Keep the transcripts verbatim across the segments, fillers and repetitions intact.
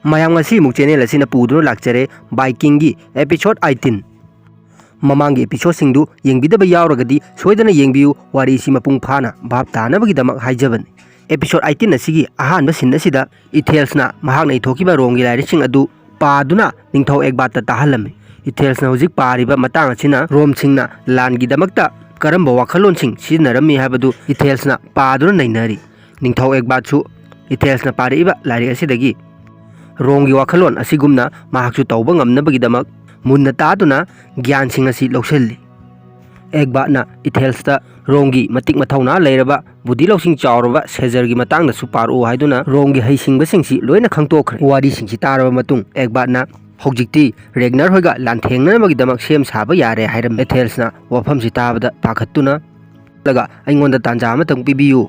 ꯃꯌꯥꯝ, ꯉꯁꯤ ꯑꯃꯨꯛ ꯆꯦꯅꯦꯜ ꯑꯁꯤꯅ ꯄꯨꯗꯨꯅ ꯂꯥꯛꯆꯔꯦ ꯕꯥꯏꯀꯤꯡꯒꯤ ꯑꯦꯄꯤꯁꯣꯗ ꯑꯩꯠꯇꯤꯟ꯫ ꯃꯃꯥꯡꯒꯤ ꯑꯦꯄꯤꯁꯣꯗꯁꯤꯡꯗꯨ ꯌꯦꯡꯕꯤꯗꯕ ꯌꯥꯎꯔꯒꯗꯤ ꯁꯣꯏꯗꯅ ꯌꯦꯡꯕꯤꯌꯨ, ꯋꯥꯔꯤꯁꯤ ꯃꯄꯨꯡ ꯐꯥꯅ ꯚꯥꯞ ꯇꯥꯅꯕꯒꯤꯗꯃꯛ ꯍꯥꯏꯖꯕꯅꯤ꯫ ꯑꯦꯄꯤꯁꯣꯗ ꯑꯩꯠꯇꯤꯟ ꯑꯁꯤꯒꯤ ꯑꯍꯥꯟꯕ ꯁꯤꯟ ꯑꯁꯤꯗ ꯏꯊꯦꯜꯁꯅ ꯃꯍꯥꯛꯅ ꯏꯊꯣꯛꯈꯤꯕ ꯔꯣꯝꯒꯤ ꯂꯥꯏꯔꯤꯛꯁꯤꯡ ꯑꯗꯨ ꯄꯥꯗꯨꯅ ꯅꯤꯡꯊꯧ ꯑꯦꯛꯕꯥꯠꯇ ꯇꯥꯍꯜꯂꯝꯃꯤ꯫ ꯏꯊꯦꯜꯁꯅ ꯍꯧꯖꯤꯛ ꯄꯥꯔꯤꯕ ꯃꯇꯥꯡ ꯑꯁꯤꯅ ꯔꯣꯝꯁꯤꯡꯅ ꯂꯥꯟꯒꯤꯗꯃꯛꯇ ꯀꯔꯝꯕ ꯋꯥꯈꯜꯂꯣꯟꯁꯤꯡ ꯁꯤꯖꯤꯟꯅꯔꯝꯃꯤ ꯍꯥꯏꯕꯗꯨ ꯏꯊꯦꯜꯁꯅ ꯄꯥꯗꯨꯅ ꯅꯩꯅꯔꯤ꯫ ꯅꯤꯡꯊꯧ ꯑꯦꯛꯕꯥꯠꯁꯨ ꯏꯊꯦꯜꯁꯅ ꯄꯥꯔꯛꯏꯕ ꯂꯥꯏꯔꯤꯛ ꯑꯁꯤꯗꯒꯤ ꯔꯣꯝꯒꯤ ꯋꯥꯈꯜꯂꯣꯟ ꯑꯁꯤꯒꯨꯝꯅ ꯃꯍꯥꯛꯁꯨ ꯇꯧꯕ ꯉꯝꯅꯕꯒꯤꯗꯃꯛ ꯃꯨꯟꯅ ꯇꯥꯗꯨꯅ ꯒ꯭ꯌꯥꯟꯁꯤꯡ ꯑꯁꯤ ꯂꯧꯁꯤꯜꯂꯤ꯫ ꯑꯦꯛꯕꯥꯠꯅ ꯏꯊꯦꯜꯁꯇ ꯔꯣꯝꯒꯤ ꯃꯇꯤꯛ ꯃꯊꯧꯅꯥ ꯂꯩꯔꯕ, ꯕꯨꯙꯤ ꯂꯧꯁꯤꯡ ꯆꯥꯎꯔꯕ ꯁꯦꯖꯔꯒꯤ ꯃꯇꯥꯡꯗꯁꯨ ꯄꯥꯔꯛꯎ ꯍꯥꯏꯗꯨꯅ ꯔꯣꯝꯒꯤ ꯍꯩꯁꯤꯡꯕꯁꯤꯡꯁꯤ ꯂꯣꯏꯅ ꯈꯪꯗꯣꯛꯈ꯭ꯔꯦ꯫ ꯋꯥꯔꯤꯁꯤꯡꯁꯤ ꯇꯥꯔꯕ ꯃꯇꯨꯡ ꯑꯦꯛꯕꯥꯠꯅ ꯍꯧꯖꯤꯛꯇꯤ ꯔꯦꯒꯅꯔ ꯍꯣꯏꯒ ꯂꯥꯟꯊꯦꯡꯅꯅꯕꯒꯤꯗꯃꯛ ꯁꯦꯝ ꯁꯥꯕ ꯌꯥꯔꯦ ꯍꯥꯏꯔꯝꯃꯤ꯫ ꯏꯊꯦꯜꯁꯅ ꯋꯥꯐꯝꯁꯤ ꯇꯥꯕꯗ ꯄꯥꯈꯠꯇꯨꯅ ꯂꯒ ꯑꯩꯉꯣꯟꯗ ꯇꯥꯟꯖꯥ ꯑꯃꯇꯪ ꯄꯤꯕꯤꯌꯨ꯫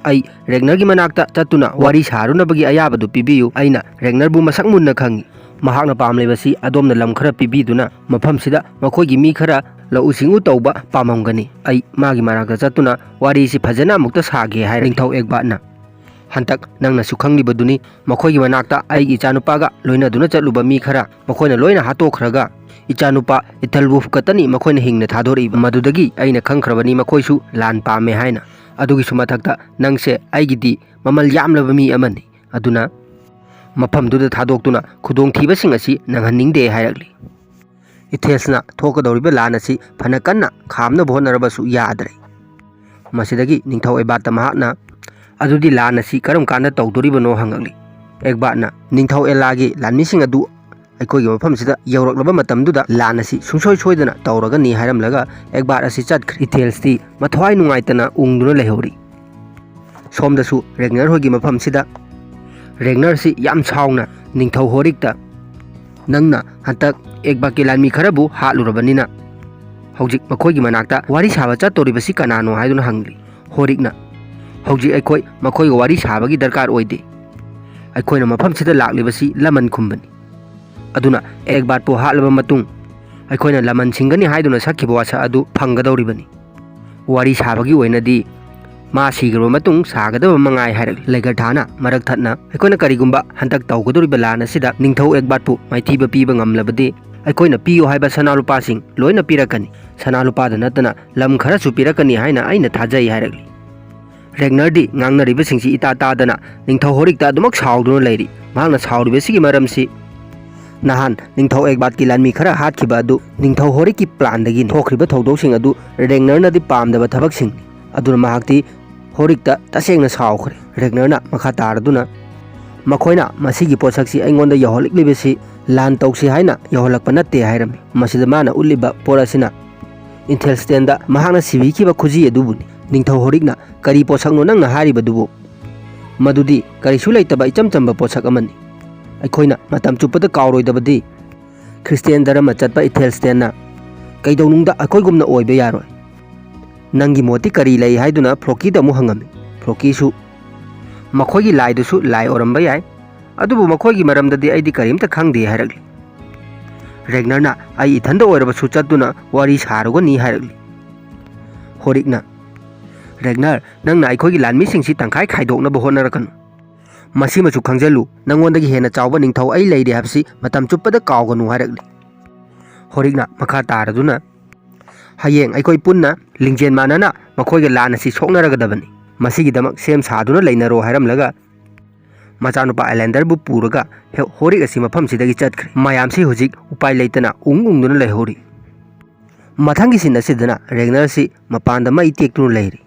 ꯑꯩ ꯔꯦꯒꯅꯔꯒꯤ ꯃꯅꯥꯛꯇ ꯆꯠꯇꯨꯅ ꯋꯥꯔꯤ ꯁꯥꯔꯨꯅꯕꯒꯤ ꯑꯌꯥꯕꯗꯨ ꯄꯤꯕꯤꯌꯨ꯫ ꯑꯩꯅ ꯔꯦꯒꯅꯔꯕꯨ ꯃꯁꯛ ꯃꯨꯟꯅ ꯈꯪꯏ꯫ ꯃꯍꯥꯛꯅ ꯄꯥꯝꯂꯤꯕꯁꯤ ꯑꯗꯣꯝꯅ ꯂꯝ ꯈꯔ ꯄꯤꯕꯤꯗꯨꯅ ꯃꯐꯝꯁꯤꯗ ꯃꯈꯣꯏꯒꯤ ꯃꯤ ꯈꯔ ꯂꯧꯎ ꯁꯤꯡꯎ ꯇꯧꯕ ꯄꯥꯝꯃꯝꯒꯅꯤ꯫ ꯑꯩ ꯃꯥꯒꯤ ꯃꯅꯥꯛꯇ ꯆꯠꯇꯨꯅ ꯋꯥꯔꯤꯁꯤ ꯐꯖꯅ ꯑꯃꯨꯛꯇ ꯁꯥꯒꯦ ꯍꯥꯏꯔꯦ ꯅꯤꯡꯊꯧ ꯑꯦꯛꯕꯥꯠꯅ꯫ ꯍꯟꯗꯛ ꯅꯪꯅꯁꯨ ꯈꯪꯂꯤꯕꯗꯨꯅꯤ, ꯃꯈꯣꯏꯒꯤ ꯃꯅꯥꯛꯇ ꯑꯩꯒꯤ ꯏꯆꯥꯅꯨꯄꯥꯒ ꯂꯣꯏꯅꯗꯨꯅ ꯆꯠꯂꯨꯕ ꯃꯤ ꯈꯔ ꯃꯈꯣꯏꯅ ꯂꯣꯏꯅ ꯍꯥꯠꯇꯣꯛꯈ꯭ꯔꯒ ꯏꯆꯥꯅꯨꯄꯥ ꯏꯊꯜꯋꯨꯐ ꯈꯛꯇꯅꯤ ꯃꯈꯣꯏꯅ ꯍꯤꯡꯅ ꯊꯥꯗꯣꯔꯛꯏꯕ꯫ ꯃꯗꯨꯗꯒꯤ ꯑꯩꯅ ꯈꯪꯈ꯭ꯔꯕꯅꯤ ꯃꯈꯣꯏꯁꯨ ꯂꯥꯟ ꯄꯥꯝꯃꯦ ꯍꯥꯏꯅ꯫ ꯑꯗꯨꯒꯤꯁꯨ ꯃꯊꯛꯇ ꯅꯪꯁꯦ ꯑꯩꯒꯤꯗꯤ ꯃꯃꯜ ꯌꯥꯝꯂꯕ ꯃꯤ ꯑꯃꯅꯤ꯫ ꯑꯗꯨꯅ ꯃꯐꯝꯗꯨꯗ ꯊꯥꯗꯣꯛꯇꯨꯅ ꯈꯨꯗꯣꯡꯊꯤꯕꯁꯤꯡ ꯑꯁꯤ ꯅꯪꯍꯟꯅꯤꯡꯗꯦ ꯍꯥꯏꯔꯛꯂꯤ꯫ ꯏꯊꯦꯜꯁꯅ ꯊꯣꯛꯀꯗꯧꯔꯤꯕ ꯂꯥꯟ ꯑꯁꯤ ꯐꯅ ꯀꯟꯅ ꯈꯥꯝꯅꯕ ꯍꯣꯠꯅꯔꯕꯁꯨ ꯌꯥꯗ꯭ꯔꯦ꯫ ꯃꯁꯤꯗꯒꯤ ꯅꯤꯡꯊꯧ ꯑꯦꯕꯥꯠꯇ ꯃꯍꯥꯛꯅ, "ꯑꯗꯨꯗꯤ ꯂꯥꯟ ꯑꯁꯤ ꯀꯔꯝ ꯀꯥꯟꯗ ꯇꯧꯗꯣꯔꯤꯕꯅꯣ?" ꯍꯪꯉꯛꯂꯤ꯫ ꯑꯦꯛꯕꯥꯠꯅ, "ꯅꯤꯡꯊꯧ ꯑꯦꯂꯥꯒꯤ ꯂꯥꯟꯃꯤꯁꯤꯡ ꯑꯗꯨ ꯑꯩꯈꯣꯏꯒꯤ ꯃꯐꯝꯁꯤꯗ ꯌꯧꯔꯛꯂꯕ ꯃꯇꯝꯗꯨꯗ ꯂꯥꯟ ꯑꯁꯤ ꯁꯨꯡꯁꯣꯏ ꯁꯣꯏꯗꯅ ꯇꯧꯔꯒꯅꯤ" ꯍꯥꯏꯔꯝꯂꯒ ꯑꯦꯛꯕꯥꯠ ꯑꯁꯤ ꯆꯠꯈ꯭ꯔꯦ꯫ ꯏꯊꯦꯜꯁꯇꯤ ꯃꯊ꯭ꯋꯥꯏ ꯅꯨꯡꯉꯥꯏꯇꯅ ꯎꯪꯗꯨꯅ ꯂꯩꯍꯧꯔꯤ꯫ ꯁꯣꯝꯗꯁꯨ ꯔꯦꯒꯅꯔ ꯍꯣꯏꯒꯤ ꯃꯐꯝꯁꯤꯗ ꯔꯦꯒꯅꯔꯁꯤ ꯌꯥꯝ ꯁꯥꯎꯅ ꯅꯤꯡꯊꯧ ꯍꯣꯔꯤꯛꯇ, "ꯅꯪꯅ ꯍꯟꯇꯛ ꯑꯦꯛꯕꯥꯠꯀꯤ ꯂꯥꯟꯃꯤ ꯈꯔꯕꯨ ꯍꯥꯠꯂꯨꯔꯕꯅꯤꯅ ꯍꯧꯖꯤꯛ ꯃꯈꯣꯏꯒꯤ ꯃꯅꯥꯛꯇ ꯋꯥꯔꯤ ꯁꯥꯕ ꯆꯠꯇꯧꯔꯤꯕꯁꯤ ꯀꯅꯥꯅꯣ?" ꯍꯥꯏꯗꯨꯅ ꯍꯪꯂꯤ꯫ ꯍꯣꯔꯤꯛꯅ, "ꯍꯧꯖꯤꯛ ꯑꯩꯈꯣꯏ ꯃꯈꯣꯏꯒ ꯋꯥꯔꯤ ꯁꯥꯕꯒꯤ ꯗꯔꯀꯥꯔ ꯑꯣꯏꯗꯦ꯫ ꯑꯩꯈꯣꯏꯅ ꯃꯐꯝꯁꯤꯗ ꯂꯥꯛꯂꯤꯕꯁꯤ ꯂꯃꯟ ꯈꯨꯝꯕꯅꯤ꯫ ꯑꯗꯨꯅ ꯑꯦꯛꯕꯥꯠꯄꯨ ꯍꯥꯠꯂꯕ ꯃꯇꯨꯡ ꯑꯩꯈꯣꯏꯅ ꯂꯃꯟ ꯁꯤꯡꯒꯅꯤ ꯍꯥꯏꯗꯨꯅ ꯁꯛꯈꯤꯕ ꯋꯥꯁꯛ ꯑꯗꯨ ꯐꯪꯒꯗꯧꯔꯤꯕꯅꯤ꯫ ꯋꯥꯔꯤ ꯁꯥꯕꯒꯤ ꯑꯣꯏꯅꯗꯤ ꯃꯥ ꯁꯤꯈ꯭ꯔꯕ ꯃꯇꯨꯡ ꯁꯥꯒꯗꯕ ꯃꯉꯥꯏ ꯍꯥꯏꯔꯛꯂꯤ꯫ ꯂꯩꯒꯔꯊꯥꯅ ꯃꯔꯛ ꯊꯠꯅ, ꯑꯩꯈꯣꯏꯅ ꯀꯔꯤꯒꯨꯝꯕ ꯍꯟꯗꯛ ꯇꯧꯒꯗꯧꯔꯤꯕ ꯂꯥꯟ ꯑꯁꯤꯗ ꯅꯤꯡꯊꯧ ꯑꯦꯛꯕꯥꯠꯄꯨ ꯃꯥꯏꯊꯤꯕ ꯄꯤꯕ ꯉꯝꯂꯕꯗꯤ, ꯑꯩꯈꯣꯏꯅ ꯄꯤꯌꯨ ꯍꯥꯏꯕ ꯁꯅꯥ ꯂꯨꯄꯥꯁꯤꯡ ꯂꯣꯏꯅ ꯄꯤꯔꯛꯀꯅꯤ꯫ ꯁꯅꯥ ꯂꯨꯄꯥꯗ ꯅꯠꯇꯅ ꯂꯝ ꯈꯔꯁꯨ ꯄꯤꯔꯛꯀꯅꯤ ꯍꯥꯏꯅ ꯑꯩꯅ ꯊꯥꯖꯩ ꯍꯥꯏꯔꯛꯂꯤ꯫ ꯔꯦꯒꯅꯔꯗꯤ ꯉꯥꯡꯅꯔꯤꯕꯁꯤꯡꯁꯤ ꯏꯇꯥ ꯇꯥꯗꯅ ꯅꯤꯡꯊꯧ ꯍꯣꯔꯤꯛꯇ ꯑꯗꯨꯃꯛ ꯁꯥꯎꯗꯨꯅ ꯂꯩꯔꯤ꯫ ꯃꯍꯥꯛꯅ ꯁꯥꯎꯔꯤꯕꯁꯤꯒꯤ ꯃꯔꯝꯁꯤ ꯅꯍꯥꯟ ꯅꯤꯡꯊꯧ ꯑꯦꯛꯕꯥꯠꯀꯤ ꯂꯥꯟꯃꯤ ꯈꯔ ꯍꯥꯠꯈꯤꯕ ꯑꯗꯨ ꯅꯤꯡꯊꯧ ꯍꯣꯔꯤꯛꯀꯤ ꯄ꯭ꯂꯥꯟꯗꯒꯤꯅꯤ꯫ ꯊꯣꯛꯈ꯭ꯔꯤꯕ ꯊꯧꯗꯣꯛꯁꯤꯡ ꯑꯗꯨ ꯔꯦꯒꯅꯔꯅꯗꯤ ꯄꯥꯝꯗꯕ ꯊꯕꯛꯁꯤꯡꯅꯤ꯫ ꯑꯗꯨꯅ ꯃꯍꯥꯛꯇꯤ ꯍꯣꯔꯤꯛꯇ ꯇꯁꯦꯡꯅ ꯁꯥꯎꯈ꯭ꯔꯦ꯫ ꯔꯦꯒꯅꯔꯅ ꯃꯈꯥ ꯇꯥꯔꯗꯨꯅ, "ꯃꯈꯣꯏꯅ ꯃꯁꯤꯒꯤ ꯄꯣꯠꯁꯛꯁꯤ ꯑꯩꯉꯣꯟꯗ ꯌꯧꯍꯜꯂꯛꯂꯤꯕꯁꯤ ꯂꯥꯟ ꯇꯧꯁꯤ ꯍꯥꯏꯅ ꯌꯧꯍꯜꯂꯛꯄ ꯅꯠꯇꯦ" ꯍꯥꯏꯔꯝꯃꯤ꯫ ꯃꯁꯤꯗ ꯃꯥꯅ ꯎꯠꯂꯤꯕ ꯄꯣꯠ ꯑꯁꯤꯅ ꯏꯊꯦꯜꯁꯇꯦꯟꯗ ꯃꯍꯥꯛꯅ ꯁꯤꯕꯤꯈꯤꯕ ꯈꯨꯖꯤ ꯑꯗꯨꯕꯨꯅꯤ꯫ ꯅꯤꯡꯊꯧ ꯍꯣꯔꯤꯛꯅ, "ꯀꯔꯤ ꯄꯣꯠꯁꯛꯅꯣ ꯅꯪꯅ ꯍꯥꯏꯔꯤꯕꯗꯨꯕꯨ? ꯃꯗꯨꯗꯤ ꯀꯔꯤꯁꯨ ꯂꯩꯇꯕ ꯏꯆꯝ ꯆꯝꯕ ꯄꯣꯠꯁꯛ ꯑꯃꯅꯤ꯫ ꯑꯩꯈꯣꯏꯅ ꯃꯇꯝ ꯆꯨꯞꯄꯗ ꯀꯥꯎꯔꯣꯏꯗꯕꯗꯤ ꯈ꯭ꯔꯤꯁꯇꯤꯌꯥꯟ ꯙꯔꯃ ꯆꯠꯄ ꯏꯊꯦꯜꯁꯇꯦꯟꯅ ꯀꯩꯗꯧꯅꯨꯡꯗ ꯑꯩꯈꯣꯏꯒꯨꯝꯅ ꯑꯣꯏꯕ ꯌꯥꯔꯣꯏ꯫ ꯅꯪꯒꯤ ꯃꯣꯠꯇꯤ ꯀꯔꯤ ꯂꯩ?" ꯍꯥꯏꯗꯨꯅ ꯐ꯭ꯂꯣꯀꯤꯗ ꯑꯃꯨꯛ ꯍꯪꯉꯝꯃꯤ꯫ ꯐ꯭ꯂꯣꯀꯤꯁꯨ, "ꯃꯈꯣꯏꯒꯤ ꯂꯥꯏꯗꯨꯁꯨ ꯂꯥꯏ ꯑꯣꯏꯔꯝꯕ ꯌꯥꯏ, ꯑꯗꯨꯕꯨ ꯃꯈꯣꯏꯒꯤ ꯃꯔꯝꯗꯗꯤ ꯑꯩꯗꯤ ꯀꯔꯤꯝꯇ ꯈꯪꯗꯦ" ꯍꯥꯏꯔꯛꯂꯤ꯫ ꯔꯦꯒꯅꯔꯅ, "ꯑꯩ ꯏꯊꯟꯗ ꯑꯣꯏꯔꯕꯁꯨ ꯆꯠꯇꯨꯅ ꯋꯥꯔꯤ ꯁꯥꯔꯨꯒꯅꯤ" ꯍꯥꯏꯔꯛꯂꯤ꯫ ꯍꯣꯔꯤꯛꯅ, "ꯔꯦꯒꯅꯔ, ꯅꯪꯅ ꯑꯩꯈꯣꯏꯒꯤ ꯂꯥꯟꯃꯤꯁꯤꯡꯁꯤ ꯇꯪꯈꯥꯏ ꯈꯥꯏꯗꯣꯛꯅꯕ ꯍꯣꯠꯅꯔꯛꯀꯅꯨ꯫ ꯃꯁꯤꯃꯁꯨ ꯈꯪꯖꯜꯂꯨ, ꯅꯪꯉꯣꯟꯗꯒꯤ ꯍꯦꯟꯅ ꯆꯥꯎꯕ ꯅꯤꯡꯊꯧ ꯑꯩ ꯂꯩꯔꯤ ꯍꯥꯏꯕꯁꯤ ꯃꯇꯝ ꯆꯨꯞꯄꯗ ꯀꯥꯎꯒꯅꯨ" ꯍꯥꯏꯔꯛꯂꯤ꯫ ꯍꯣꯔꯤꯛꯅ ꯃꯈꯥ ꯇꯥꯔꯗꯨꯅ, "ꯍꯌꯦꯡ ꯑꯩꯈꯣꯏ ꯄꯨꯟꯅ ꯂꯤꯡꯖꯦꯜ ꯃꯥꯟꯅꯅ ꯃꯈꯣꯏꯒ ꯂꯥꯟ ꯑꯁꯤ ꯁꯣꯛꯅꯔꯒꯗꯕꯅꯤ꯫ ꯃꯁꯤꯒꯤꯗꯃꯛ ꯁꯦꯝ ꯁꯥꯗꯨꯅ ꯂꯩꯅꯔꯣ" ꯍꯥꯏꯔꯝꯂꯒ ꯃꯆꯥꯅꯨꯄꯥ ꯑꯦꯂꯦꯟꯗꯔꯕꯨ ꯄꯨꯔꯒ ꯍꯦ-, ꯍꯣꯔꯤꯛ ꯑꯁꯤ ꯃꯐꯝꯁꯤꯗꯒꯤ ꯆꯠꯈ꯭ꯔꯦ꯫ ꯃꯌꯥꯝꯁꯤ ꯍꯧꯖꯤꯛ ꯎꯄꯥꯏ ꯂꯩꯇꯅ ꯎꯪ ꯎꯪꯗꯨꯅ ꯂꯩꯍꯧꯔꯤ꯫ ꯃꯊꯪꯒꯤ ꯁꯤꯟ ꯑꯁꯤꯗꯅ ꯔꯦꯒꯅꯔꯁꯤ ꯃꯄꯥꯟꯗ ꯃꯩ ꯇꯦꯛꯇꯨꯅ ꯂꯩꯔꯤ꯫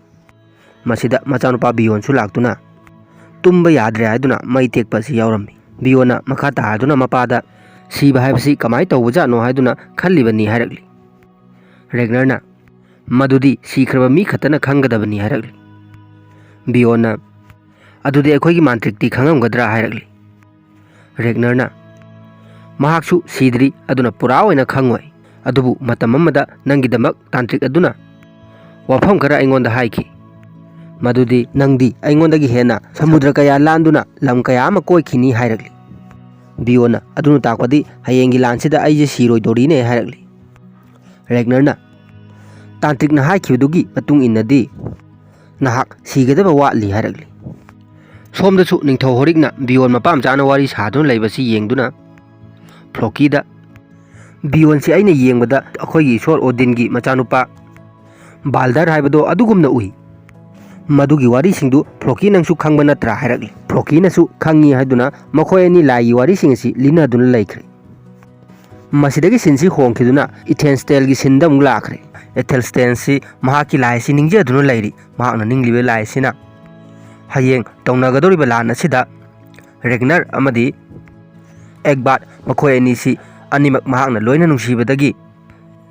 ꯃꯁꯤꯗ ꯃꯆꯥꯅꯨꯄꯥ ꯕꯤꯌꯣꯟꯁꯨ ꯂꯥꯛꯇꯨꯅ ꯇꯨꯝꯕ ꯌꯥꯗ꯭ꯔꯦ ꯍꯥꯏꯗꯨꯅ ꯃꯩ ꯇꯦꯛꯄ ꯑꯁꯤ ꯌꯥꯎꯔꯝꯃꯤ꯫ ꯕꯤꯌꯣꯟꯅ ꯃꯈꯥ ꯇꯥꯔꯗꯨꯅ ꯃꯄꯥꯗ, "ꯁꯤꯕ ꯍꯥꯏꯕꯁꯤ ꯀꯃꯥꯏꯅ ꯇꯧꯕꯖꯥꯠꯅꯣ?" ꯍꯥꯏꯗꯨꯅ ꯈꯜꯂꯤꯕꯅꯤ ꯍꯥꯏꯔꯛꯂꯤ꯫ ꯔꯦꯒꯅꯔꯅ, "ꯃꯗꯨꯗꯤ ꯁꯤꯈ꯭ꯔꯕ ꯃꯤ ꯈꯛꯇꯅ ꯈꯪꯒꯗꯕꯅꯤ" ꯍꯥꯏꯔꯛꯂꯤ꯫ ꯕꯤꯌꯣꯟꯅ, "ꯑꯗꯨꯗꯤ ꯑꯩꯈꯣꯏꯒꯤ ꯃꯥꯟꯇ꯭ꯔꯤꯛꯇꯤ ꯈꯪꯉꯝꯒꯗ꯭ꯔꯥ?" ꯍꯥꯏꯔꯛꯂꯤ꯫ ꯔꯦꯒꯅꯔꯅ, "ꯃꯍꯥꯛꯁꯨ ꯁꯤꯗ꯭ꯔꯤ, ꯑꯗꯨꯅ ꯄꯨꯔꯥ ꯑꯣꯏꯅ ꯈꯪꯉꯣꯏ꯫ ꯑꯗꯨꯕꯨ ꯃꯇꯝ ꯑꯃꯗ ꯅꯪꯒꯤꯗꯃꯛ ꯇꯥꯟꯇ꯭ꯔꯤꯛ ꯑꯗꯨꯅ ꯋꯥꯐꯝ ꯈꯔ ꯑꯩꯉꯣꯟꯗ ꯍꯥꯏꯈꯤ꯫ ꯃꯗꯨꯗꯤ ꯅꯪꯗꯤ ꯑꯩꯉꯣꯟꯗꯒꯤ ꯍꯦꯟꯅ ꯁꯃꯨꯗ꯭ꯔ ꯀꯌꯥ ꯂꯥꯟꯗꯨꯅ ꯂꯝ ꯀꯌꯥ ꯑꯃ ꯀꯣꯏꯈꯤꯅꯤ" ꯍꯥꯏꯔꯛꯂꯤ꯫ ꯕꯤꯌꯣꯟꯅ, "ꯑꯗꯨꯅ ꯇꯥꯛꯄꯗꯤ ꯍꯌꯦꯡꯒꯤ ꯂꯥꯟꯁꯤꯗ ꯑꯩꯁꯦ ꯁꯤꯔꯣꯏꯗꯧꯔꯤꯅꯦ" ꯍꯥꯏꯔꯛꯂꯤ꯫ ꯔꯦꯒꯅꯔꯅ, "ꯇꯥꯟꯇ꯭ꯔꯤꯛꯅ ꯍꯥꯏꯈꯤꯕꯗꯨꯒꯤ ꯃꯇꯨꯡ ꯏꯟꯅꯗꯤ ꯅꯍꯥꯛ ꯁꯤꯒꯗꯕ ꯋꯥꯠꯂꯤ" ꯍꯥꯏꯔꯛꯂꯤ꯫ ꯁꯣꯝꯗꯁꯨ ꯅꯤꯡꯊꯧ ꯍꯣꯔꯤꯛꯅ ꯕꯤꯌꯣꯟ ꯃꯄꯥ ꯃꯆꯥꯅ ꯋꯥꯔꯤ ꯁꯥꯗꯨꯅ ꯂꯩꯕꯁꯤ ꯌꯦꯡꯗꯨꯅ ꯐ꯭ꯂꯣꯀꯤꯗ, "ꯕꯤꯌꯣꯟꯁꯤ ꯑꯩꯅ ꯌꯦꯡꯕꯗ ꯑꯩꯈꯣꯏꯒꯤ ꯏꯁꯣꯔ ꯑꯣꯗꯤꯟꯒꯤ ꯃꯆꯥꯅꯨꯄꯥ ꯕꯥꯜꯗꯔ ꯍꯥꯏꯕꯗꯣ ꯑꯗꯨꯒꯨꯝꯅ ꯎꯏ꯫ ꯃꯗꯨꯒꯤ ꯋꯥꯔꯤꯁꯤꯡꯗꯨ ꯐ꯭ꯂꯣꯀꯤ ꯅꯪꯁꯨ ꯈꯪꯕ ꯅꯠꯇ꯭ꯔꯥ?" ꯍꯥꯏꯔꯛꯂꯤ꯫ ꯐ꯭ꯂꯣꯀꯤꯅꯁꯨ "ꯈꯪꯉꯤ" ꯍꯥꯏꯗꯨꯅ ꯃꯈꯣꯏ ꯑꯅꯤ ꯂꯥꯏꯒꯤ ꯋꯥꯔꯤꯁꯤꯡ ꯑꯁꯤ ꯂꯤꯅꯗꯨꯅ ꯂꯩꯈ꯭ꯔꯦ꯫ ꯃꯁꯤꯗꯒꯤ ꯁꯤꯟꯁꯤ ꯍꯣꯡꯈꯤꯗꯨꯅ ꯏꯊꯦꯟꯁꯇꯦꯜꯒꯤ ꯁꯤꯟꯗ ꯑꯃꯨꯛ ꯂꯥꯛꯈ꯭ꯔꯦ꯫ ꯏꯊꯦꯟꯁꯇꯦꯜꯁꯤ ꯃꯍꯥꯛꯀꯤ ꯂꯥꯏ ꯑꯁꯤ ꯅꯤꯡꯖꯗꯨꯅ ꯂꯩꯔꯤ꯫ ꯃꯍꯥꯛꯅ ꯅꯤꯡꯂꯤꯕ ꯂꯥꯏ ꯑꯁꯤꯅ ꯍꯌꯦꯡ ꯇꯧꯅꯒꯗꯧꯔꯤꯕ ꯂꯥꯟ ꯑꯁꯤꯗ ꯔꯦꯒꯅꯔ ꯑꯃꯗꯤ ꯑꯦꯒꯕꯥꯠ ꯃꯈꯣꯏ ꯑꯅꯤꯁꯤ ꯑꯅꯤꯃꯛ ꯃꯍꯥꯛꯅ ꯂꯣꯏꯅ ꯅꯨꯡꯁꯤꯕꯗꯒꯤ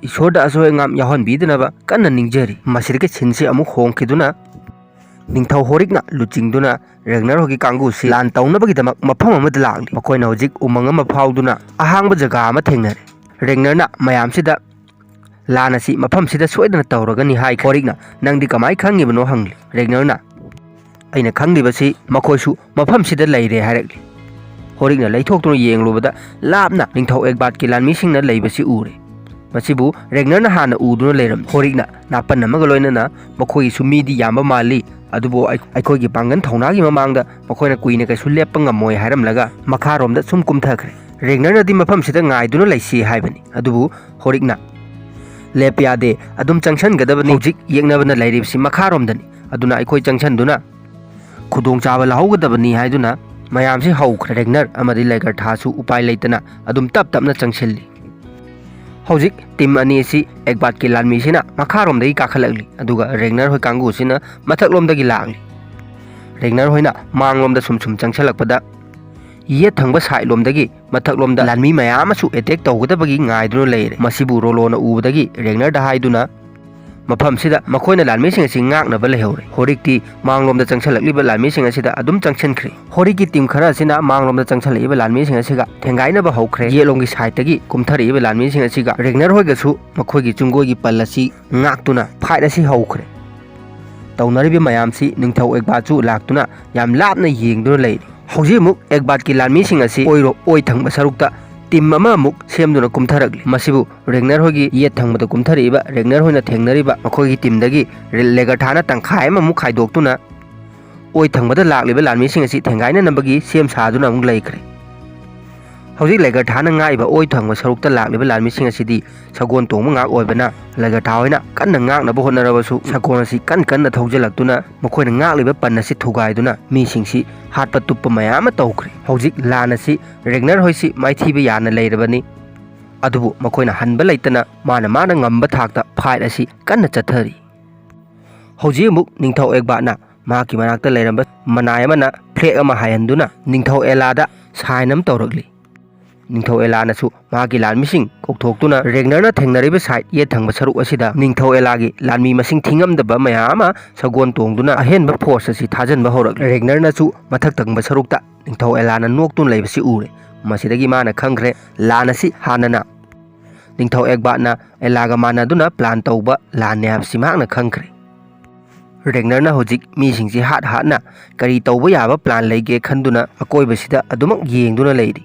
ꯏꯁꯣꯔꯗ ꯑꯁꯣꯏ ꯑꯉꯥꯝ ꯌꯥꯎꯍꯟꯕꯤꯗꯅꯕ ꯀꯟꯅ ꯅꯤꯡꯖꯔꯤ꯫ ꯃꯁꯤꯗꯒꯤ ꯁꯤꯟꯁꯤ ꯑꯃꯨꯛ ꯍꯣꯡꯈꯤꯗꯨꯅ ꯅꯤꯡꯊꯧ ꯍꯣꯔꯤꯛꯅ ꯂꯨꯆꯤꯡꯗꯨꯅ ꯔꯦꯒꯅꯔ ꯍꯣꯏꯒꯤ ꯀꯥꯡꯕꯨꯁꯤ ꯂꯥꯟ ꯇꯧꯅꯕꯒꯤꯗꯃꯛ ꯃꯐꯝ ꯑꯃꯗ ꯂꯥꯛꯂꯤ꯫ ꯃꯈꯣꯏꯅ ꯍꯧꯖꯤꯛ ꯎꯃꯪ ꯑꯃ ꯐꯥꯎꯗꯨꯅ ꯑꯍꯥꯡꯕ ꯖꯒꯥ ꯑꯃ ꯊꯦꯡꯅꯔꯦ꯫ ꯔꯦꯒꯅꯔꯅ ꯃꯌꯥꯝꯁꯤꯗ "ꯂꯥꯟ ꯑꯁꯤ ꯃꯐꯝꯁꯤꯗ ꯁꯣꯏꯗꯅ ꯇꯧꯔꯒꯅꯤ" ꯍꯥꯏ꯫ ꯍꯣꯔꯤꯛꯅ "ꯅꯪꯗꯤ ꯀꯃꯥꯏ ꯈꯪꯉꯤꯕꯅꯣ?" ꯍꯪꯂꯤ꯫ ꯔꯦꯒꯅꯔꯅ "ꯑꯩꯅ ꯈꯪꯂꯤꯕꯁꯤ ꯃꯈꯣꯏꯁꯨ ꯃꯐꯝꯁꯤꯗ ꯂꯩꯔꯦ" ꯍꯥꯏꯔꯛꯂꯤ꯫ ꯍꯣꯔꯤꯛꯅ ꯂꯩꯊꯣꯛꯇꯨꯅ ꯌꯦꯡꯂꯨꯕꯗ ꯂꯥꯞꯅ ꯅꯤꯡꯊꯧ ꯑꯦꯒꯕꯥꯠꯀꯤ ꯂꯥꯟꯃꯤꯁꯤꯡꯅ ꯂꯩꯕꯁꯤ ꯎꯔꯦ꯫ ꯃꯁꯤꯕꯨ ꯔꯦꯒꯅꯔꯅ ꯍꯥꯟꯅ ꯎꯗꯨꯅ ꯂꯩꯔꯝꯃꯤ꯫ ꯍꯣꯔꯤꯛꯅ ꯅꯥꯄꯟ ꯑꯃꯒ ꯂꯣꯏꯅꯅ "ꯃꯈꯣꯏꯒꯤꯁꯨ ꯃꯤꯗꯤ ꯌꯥꯝꯕ ꯃꯥꯜꯂꯤ, ꯑꯗꯨꯕꯨ ꯑꯩ-, ꯑꯩꯈꯣꯏꯒꯤ ꯄꯥꯡꯒꯜ ꯊꯧꯅꯥꯒꯤ ꯃꯃꯥꯡꯗ ꯃꯈꯣꯏꯅ ꯀꯨꯏꯅ ꯀꯩꯁꯨ ꯂꯦꯞꯄ ꯉꯝꯃꯣꯏ" ꯍꯥꯏꯔꯝꯂꯒ ꯃꯈꯥꯔꯣꯝꯗ ꯁꯨꯝ ꯀꯨꯝꯊꯈ꯭ꯔꯦ꯫ ꯔꯦꯒꯅꯔꯅꯗꯤ ꯃꯐꯝꯁꯤꯗ ꯉꯥꯏꯗꯨꯅ ꯂꯩꯁꯤ ꯍꯥꯏꯕꯅꯤ, ꯑꯗꯨꯕꯨ ꯍꯣꯔꯤꯛꯅ "ꯂꯦꯞꯄ ꯌꯥꯗꯦ, ꯑꯗꯨꯝ ꯆꯪꯁꯟꯒꯗꯕꯅꯤ꯫ ꯍꯧꯖꯤꯛ ꯌꯦꯛꯅꯕꯅ ꯂꯩꯔꯤꯕꯁꯤ ꯃꯈꯥꯔꯣꯝꯗꯅꯤ, ꯑꯗꯨꯅ ꯑꯩꯈꯣꯏ ꯆꯪꯁꯟꯗꯨꯅ ꯈꯨꯗꯣꯡꯆꯥꯕ ꯂꯧꯍꯧꯒꯗꯕꯅꯤ" ꯍꯥꯏꯗꯨꯅ ꯃꯌꯥꯝꯁꯤ ꯍꯧꯈ꯭ꯔꯦ꯫ ꯔꯦꯒꯅꯔ ꯑꯃꯗꯤ ꯂꯦꯒꯔꯊꯥꯁꯨ ꯎꯄꯥꯏ ꯂꯩꯇꯅ ꯑꯗꯨꯝ ꯇꯞ ꯇꯞꯅ ꯆꯪꯁꯤꯜꯂꯤ꯫ ꯍꯧꯖꯤꯛ ꯇꯤꯝ ꯑꯅꯤ ꯑꯁꯤ ꯑꯦꯒꯕꯥꯠꯀꯤ ꯂꯥꯟꯃꯤꯁꯤꯅ ꯃꯈꯥꯔꯣꯝꯗꯒꯤ ꯀꯥꯈꯠꯂꯛꯂꯤ, ꯑꯗꯨꯒ ꯔꯦꯒꯅꯔ ꯍꯣꯏ ꯀꯥꯡꯕꯨꯁꯤꯅ ꯃꯊꯛꯂꯣꯝꯗꯒꯤ ꯂꯥꯛꯂꯤ꯫ ꯔꯦꯒꯅꯔ ꯍꯣꯏꯅ ꯃꯥꯡꯂꯣꯝꯗ ꯁꯨꯝ ꯁꯨꯝ ꯆꯪꯁꯤꯜꯂꯛꯄꯗ ꯌꯦꯠ ꯊꯪꯕ ꯁꯥꯏꯠ ꯂꯣꯝꯗꯒꯤ ꯃꯊꯛꯂꯣꯝꯗ ꯂꯥꯟꯃꯤ ꯃꯌꯥꯝ ꯑꯃꯁꯨ ꯑꯦꯇꯦꯛ ꯇꯧꯒꯗꯕꯒꯤ ꯉꯥꯏꯗꯨꯅ ꯂꯩꯔꯦ꯫ ꯃꯁꯤꯕꯨ ꯔꯣꯂꯣꯅ ꯎꯕꯗꯒꯤ ꯔꯦꯒꯅꯔꯗ ꯍꯥꯏꯗꯨꯅ ꯃꯐꯝꯁꯤꯗ ꯃꯈꯣꯏꯅ ꯂꯥꯟꯃꯤꯁꯤꯡ ꯑꯁꯤ ꯉꯥꯛꯅꯕ ꯂꯩꯍꯧꯔꯦ꯫ ꯍꯣꯔꯤꯛꯇꯤ ꯃꯥꯡꯂꯣꯝꯗ ꯆꯪꯁꯤꯜꯂꯛꯂꯤꯕ ꯂꯥꯟꯃꯤꯁꯤꯡ ꯑꯁꯤꯗ ꯑꯗꯨꯝ ꯆꯪꯁꯤꯟꯈ꯭ꯔꯦ꯫ ꯍꯣꯔꯤꯛꯀꯤ ꯇꯤꯝ ꯈꯔ ꯑꯁꯤꯅ ꯃꯥꯡꯂꯣꯝꯗ ꯆꯪꯁꯤꯜꯂꯛꯏꯕ ꯂꯥꯟꯃꯤꯁꯤꯡ ꯑꯁꯤꯒ ꯊꯦꯡꯒꯥꯏꯅꯕ ꯍꯧꯈ꯭ꯔꯦ꯫ ꯌꯦꯠꯂꯣꯝꯒꯤ ꯁꯥꯏꯠꯇꯒꯤ ꯀꯨꯝꯊꯔꯛꯏꯕ ꯂꯥꯟꯃꯤꯁꯤꯡ ꯑꯁꯤꯒ ꯔꯦꯒꯅꯔ ꯍꯣꯏꯒꯁꯨ ꯃꯈꯣꯏꯒꯤ ꯆꯨꯡꯒꯣꯏꯒꯤ ꯄꯜ ꯑꯁꯤ ꯉꯥꯛꯇꯨꯅ ꯐꯥꯏꯠ ꯑꯁꯤ ꯍꯧꯈ꯭ꯔꯦ꯫ ꯇꯧꯅꯔꯤꯕ ꯃꯌꯥꯝꯁꯤ ꯅꯤꯡꯊꯧ ꯑꯦꯒꯕꯥꯠꯁꯨ ꯂꯥꯛꯇꯨꯅ ꯌꯥꯝ ꯂꯥꯞꯅ ꯌꯦꯡꯗꯨꯅ ꯂꯩꯔꯤ꯫ ꯍꯧꯖꯤꯛ ꯑꯃꯨꯛ ꯑꯦꯒꯕꯥꯠꯀꯤ ꯂꯥꯟꯃꯤꯁꯤꯡ ꯑꯁꯤ ꯑꯣꯏꯔꯣ-, ꯑꯣꯏ ꯊꯪꯕ ꯁꯔꯨꯛꯇ ꯇꯤꯝ ꯑꯃꯃꯨꯛ ꯁꯦꯝꯗꯨꯅ ꯀꯨꯝꯊꯔꯛꯂꯤ꯫ ꯃꯁꯤꯕꯨ ꯔꯦꯒꯅꯔ ꯍꯣꯏꯒꯤ ꯌꯦꯠ ꯊꯪꯕꯗ ꯀꯨꯝꯊꯔꯛꯏꯕ ꯔꯦꯒꯅꯔ ꯍꯣꯏꯅ ꯊꯦꯡꯅꯔꯤꯕ ꯃꯈꯣꯏꯒꯤ ꯇꯤꯝꯗꯒꯤ ꯔꯦ-, ꯂꯦꯒꯔꯊꯥꯅ ꯇꯪꯈꯥꯏ ꯑꯃꯃꯨꯛ ꯈꯥꯏꯗꯣꯛꯇꯨꯅ ꯑꯣꯏ ꯊꯪꯕꯗ ꯂꯥꯛꯂꯤꯕ ꯂꯥꯟꯃꯤꯁꯤꯡ ꯑꯁꯤ ꯊꯦꯡꯒꯥꯏꯅꯅꯕꯒꯤ ꯁꯦꯝ ꯁꯥꯗꯨꯅ ꯑꯃꯨꯛ ꯂꯩꯈ꯭ꯔꯦ꯫ ꯍꯧꯖꯤꯛ ꯂꯦꯒꯔꯊꯥꯅ ꯉꯥꯛꯏꯕ ꯑꯣꯏ ꯊꯪꯕ ꯁꯔꯨꯛꯇ ꯂꯥꯛꯂꯤꯕ ꯂꯥꯟꯃꯤꯁꯤꯡ ꯑꯁꯤꯗꯤ ꯁꯒꯣꯜ ꯇꯣꯡꯕ ꯉꯥꯛ ꯑꯣꯏꯕꯅ ꯂꯦꯒꯔꯊꯥ ꯍꯣꯏꯅ ꯀꯟꯅ ꯉꯥꯛꯅꯕ ꯍꯣꯠꯅꯔꯕꯁꯨ ꯁꯒꯣꯜ ꯑꯁꯤ ꯀꯟ ꯀꯟꯅ ꯊꯧꯖꯤꯜꯂꯛꯇꯨꯅ ꯃꯈꯣꯏꯅ ꯉꯥꯛꯂꯤꯕ ꯄꯟ ꯑꯁꯤ ꯊꯨꯒꯥꯏꯗꯨꯅ ꯃꯤꯁꯤꯡꯁꯤ ꯍꯥꯠꯄ ꯇꯨꯞꯄ ꯃꯌꯥꯝ ꯑꯃ ꯇꯧꯈ꯭ꯔꯦ꯫ ꯍꯧꯖꯤꯛ ꯂꯥꯟ ꯑꯁꯤ ꯔꯦꯒꯅꯔ ꯍꯣꯏꯁꯤ ꯃꯥꯏꯊꯤꯕ ꯌꯥꯅ ꯂꯩꯔꯕꯅꯤ꯫ ꯑꯗꯨꯕꯨ ꯃꯈꯣꯏꯅ ꯍꯟꯕ ꯂꯩꯇꯅ ꯃꯥꯅ ꯃꯥꯅ ꯉꯝꯕ ꯊꯥꯛꯇ ꯐꯥꯏꯠ ꯑꯁꯤ ꯀꯟꯅ ꯆꯠꯊꯔꯤ꯫ ꯍꯧꯖꯤꯛ ꯑꯃꯨꯛ ꯅꯤꯡꯊꯧ ꯑꯦꯒꯕꯥꯠꯅ ꯃꯍꯥꯛꯀꯤ ꯃꯅꯥꯛꯇ ꯂꯩꯔꯝꯕ ꯃꯅꯥꯏ ꯑꯃꯅ ꯐ꯭ꯂꯦꯒ ꯑꯃ ꯍꯥꯏꯍꯟꯗꯨꯅ ꯅꯤꯡꯊꯧ ꯑꯦꯂꯥꯗ ꯁꯥꯏꯟ ꯑꯃ ꯇꯧꯔꯛꯂꯤ꯫ ꯅꯤꯡꯊꯧ ꯑꯦꯂꯥꯅꯁꯨ ꯃꯍꯥꯛꯀꯤ ꯂꯥꯟꯃꯤꯁꯤꯡ ꯀꯧꯊꯣꯛꯇꯨꯅ ꯔꯦꯒꯅꯔꯅ ꯊꯦꯡꯅꯔꯤꯕ ꯁꯥꯏꯠ ꯌꯦꯠ ꯊꯪꯕ ꯁꯔꯨꯛ ꯑꯁꯤꯗ ꯅꯤꯡꯊꯧ ꯑꯦꯂꯥꯒꯤ ꯂꯥꯟꯃꯤ ꯃꯁꯤꯡ ꯊꯤꯉꯝꯗꯕ ꯃꯌꯥꯝ ꯑꯃ ꯁꯒꯣꯜ ꯇꯣꯡꯗꯨꯅ ꯑꯍꯦꯟꯕ ꯐꯣꯔꯁ ꯑꯁꯤ ꯊꯥꯖꯤꯟꯕ ꯍꯧꯔꯛꯂꯤ꯫ ꯔꯦꯒꯅꯔꯅꯁꯨ ꯃꯊꯛ ꯊꯪꯕ ꯁꯔꯨꯛꯇ ꯅꯤꯡꯊꯧ ꯑꯦꯂꯥꯅ ꯅꯣꯛꯇꯨꯅ ꯂꯩꯕꯁꯤ ꯎꯔꯦ꯫ ꯃꯁꯤꯗꯒꯤ ꯃꯥꯅ ꯈꯪꯈ꯭ꯔꯦ, ꯂꯥꯟ ꯑꯁꯤ ꯍꯥꯟꯅꯅ ꯅꯤꯡꯊꯧ ꯑꯦꯒꯕꯥꯠꯅ ꯑꯦꯂꯥꯒ ꯃꯥꯟꯅꯗꯨꯅ ꯄ꯭ꯂꯥꯟ ꯇꯧꯕ ꯂꯥꯟꯅꯦ ꯍꯥꯏꯕꯁꯤ ꯃꯍꯥꯛꯅ ꯈꯪꯈ꯭ꯔꯦ꯫ ꯔꯦꯒꯅꯔꯅ ꯍꯧꯖꯤꯛ ꯃꯤꯁꯤꯡꯁꯤ ꯍꯥꯠ ꯍꯥꯠꯅ ꯀꯔꯤ ꯇꯧꯕ ꯌꯥꯕ ꯄ꯭ꯂꯥꯟ ꯂꯩꯒꯦ ꯈꯟꯗꯨꯅ ꯑꯀꯣꯏꯕꯁꯤꯗ ꯑꯗꯨꯃꯛ ꯌꯦꯡꯗꯨꯅ ꯂꯩꯔꯤ꯫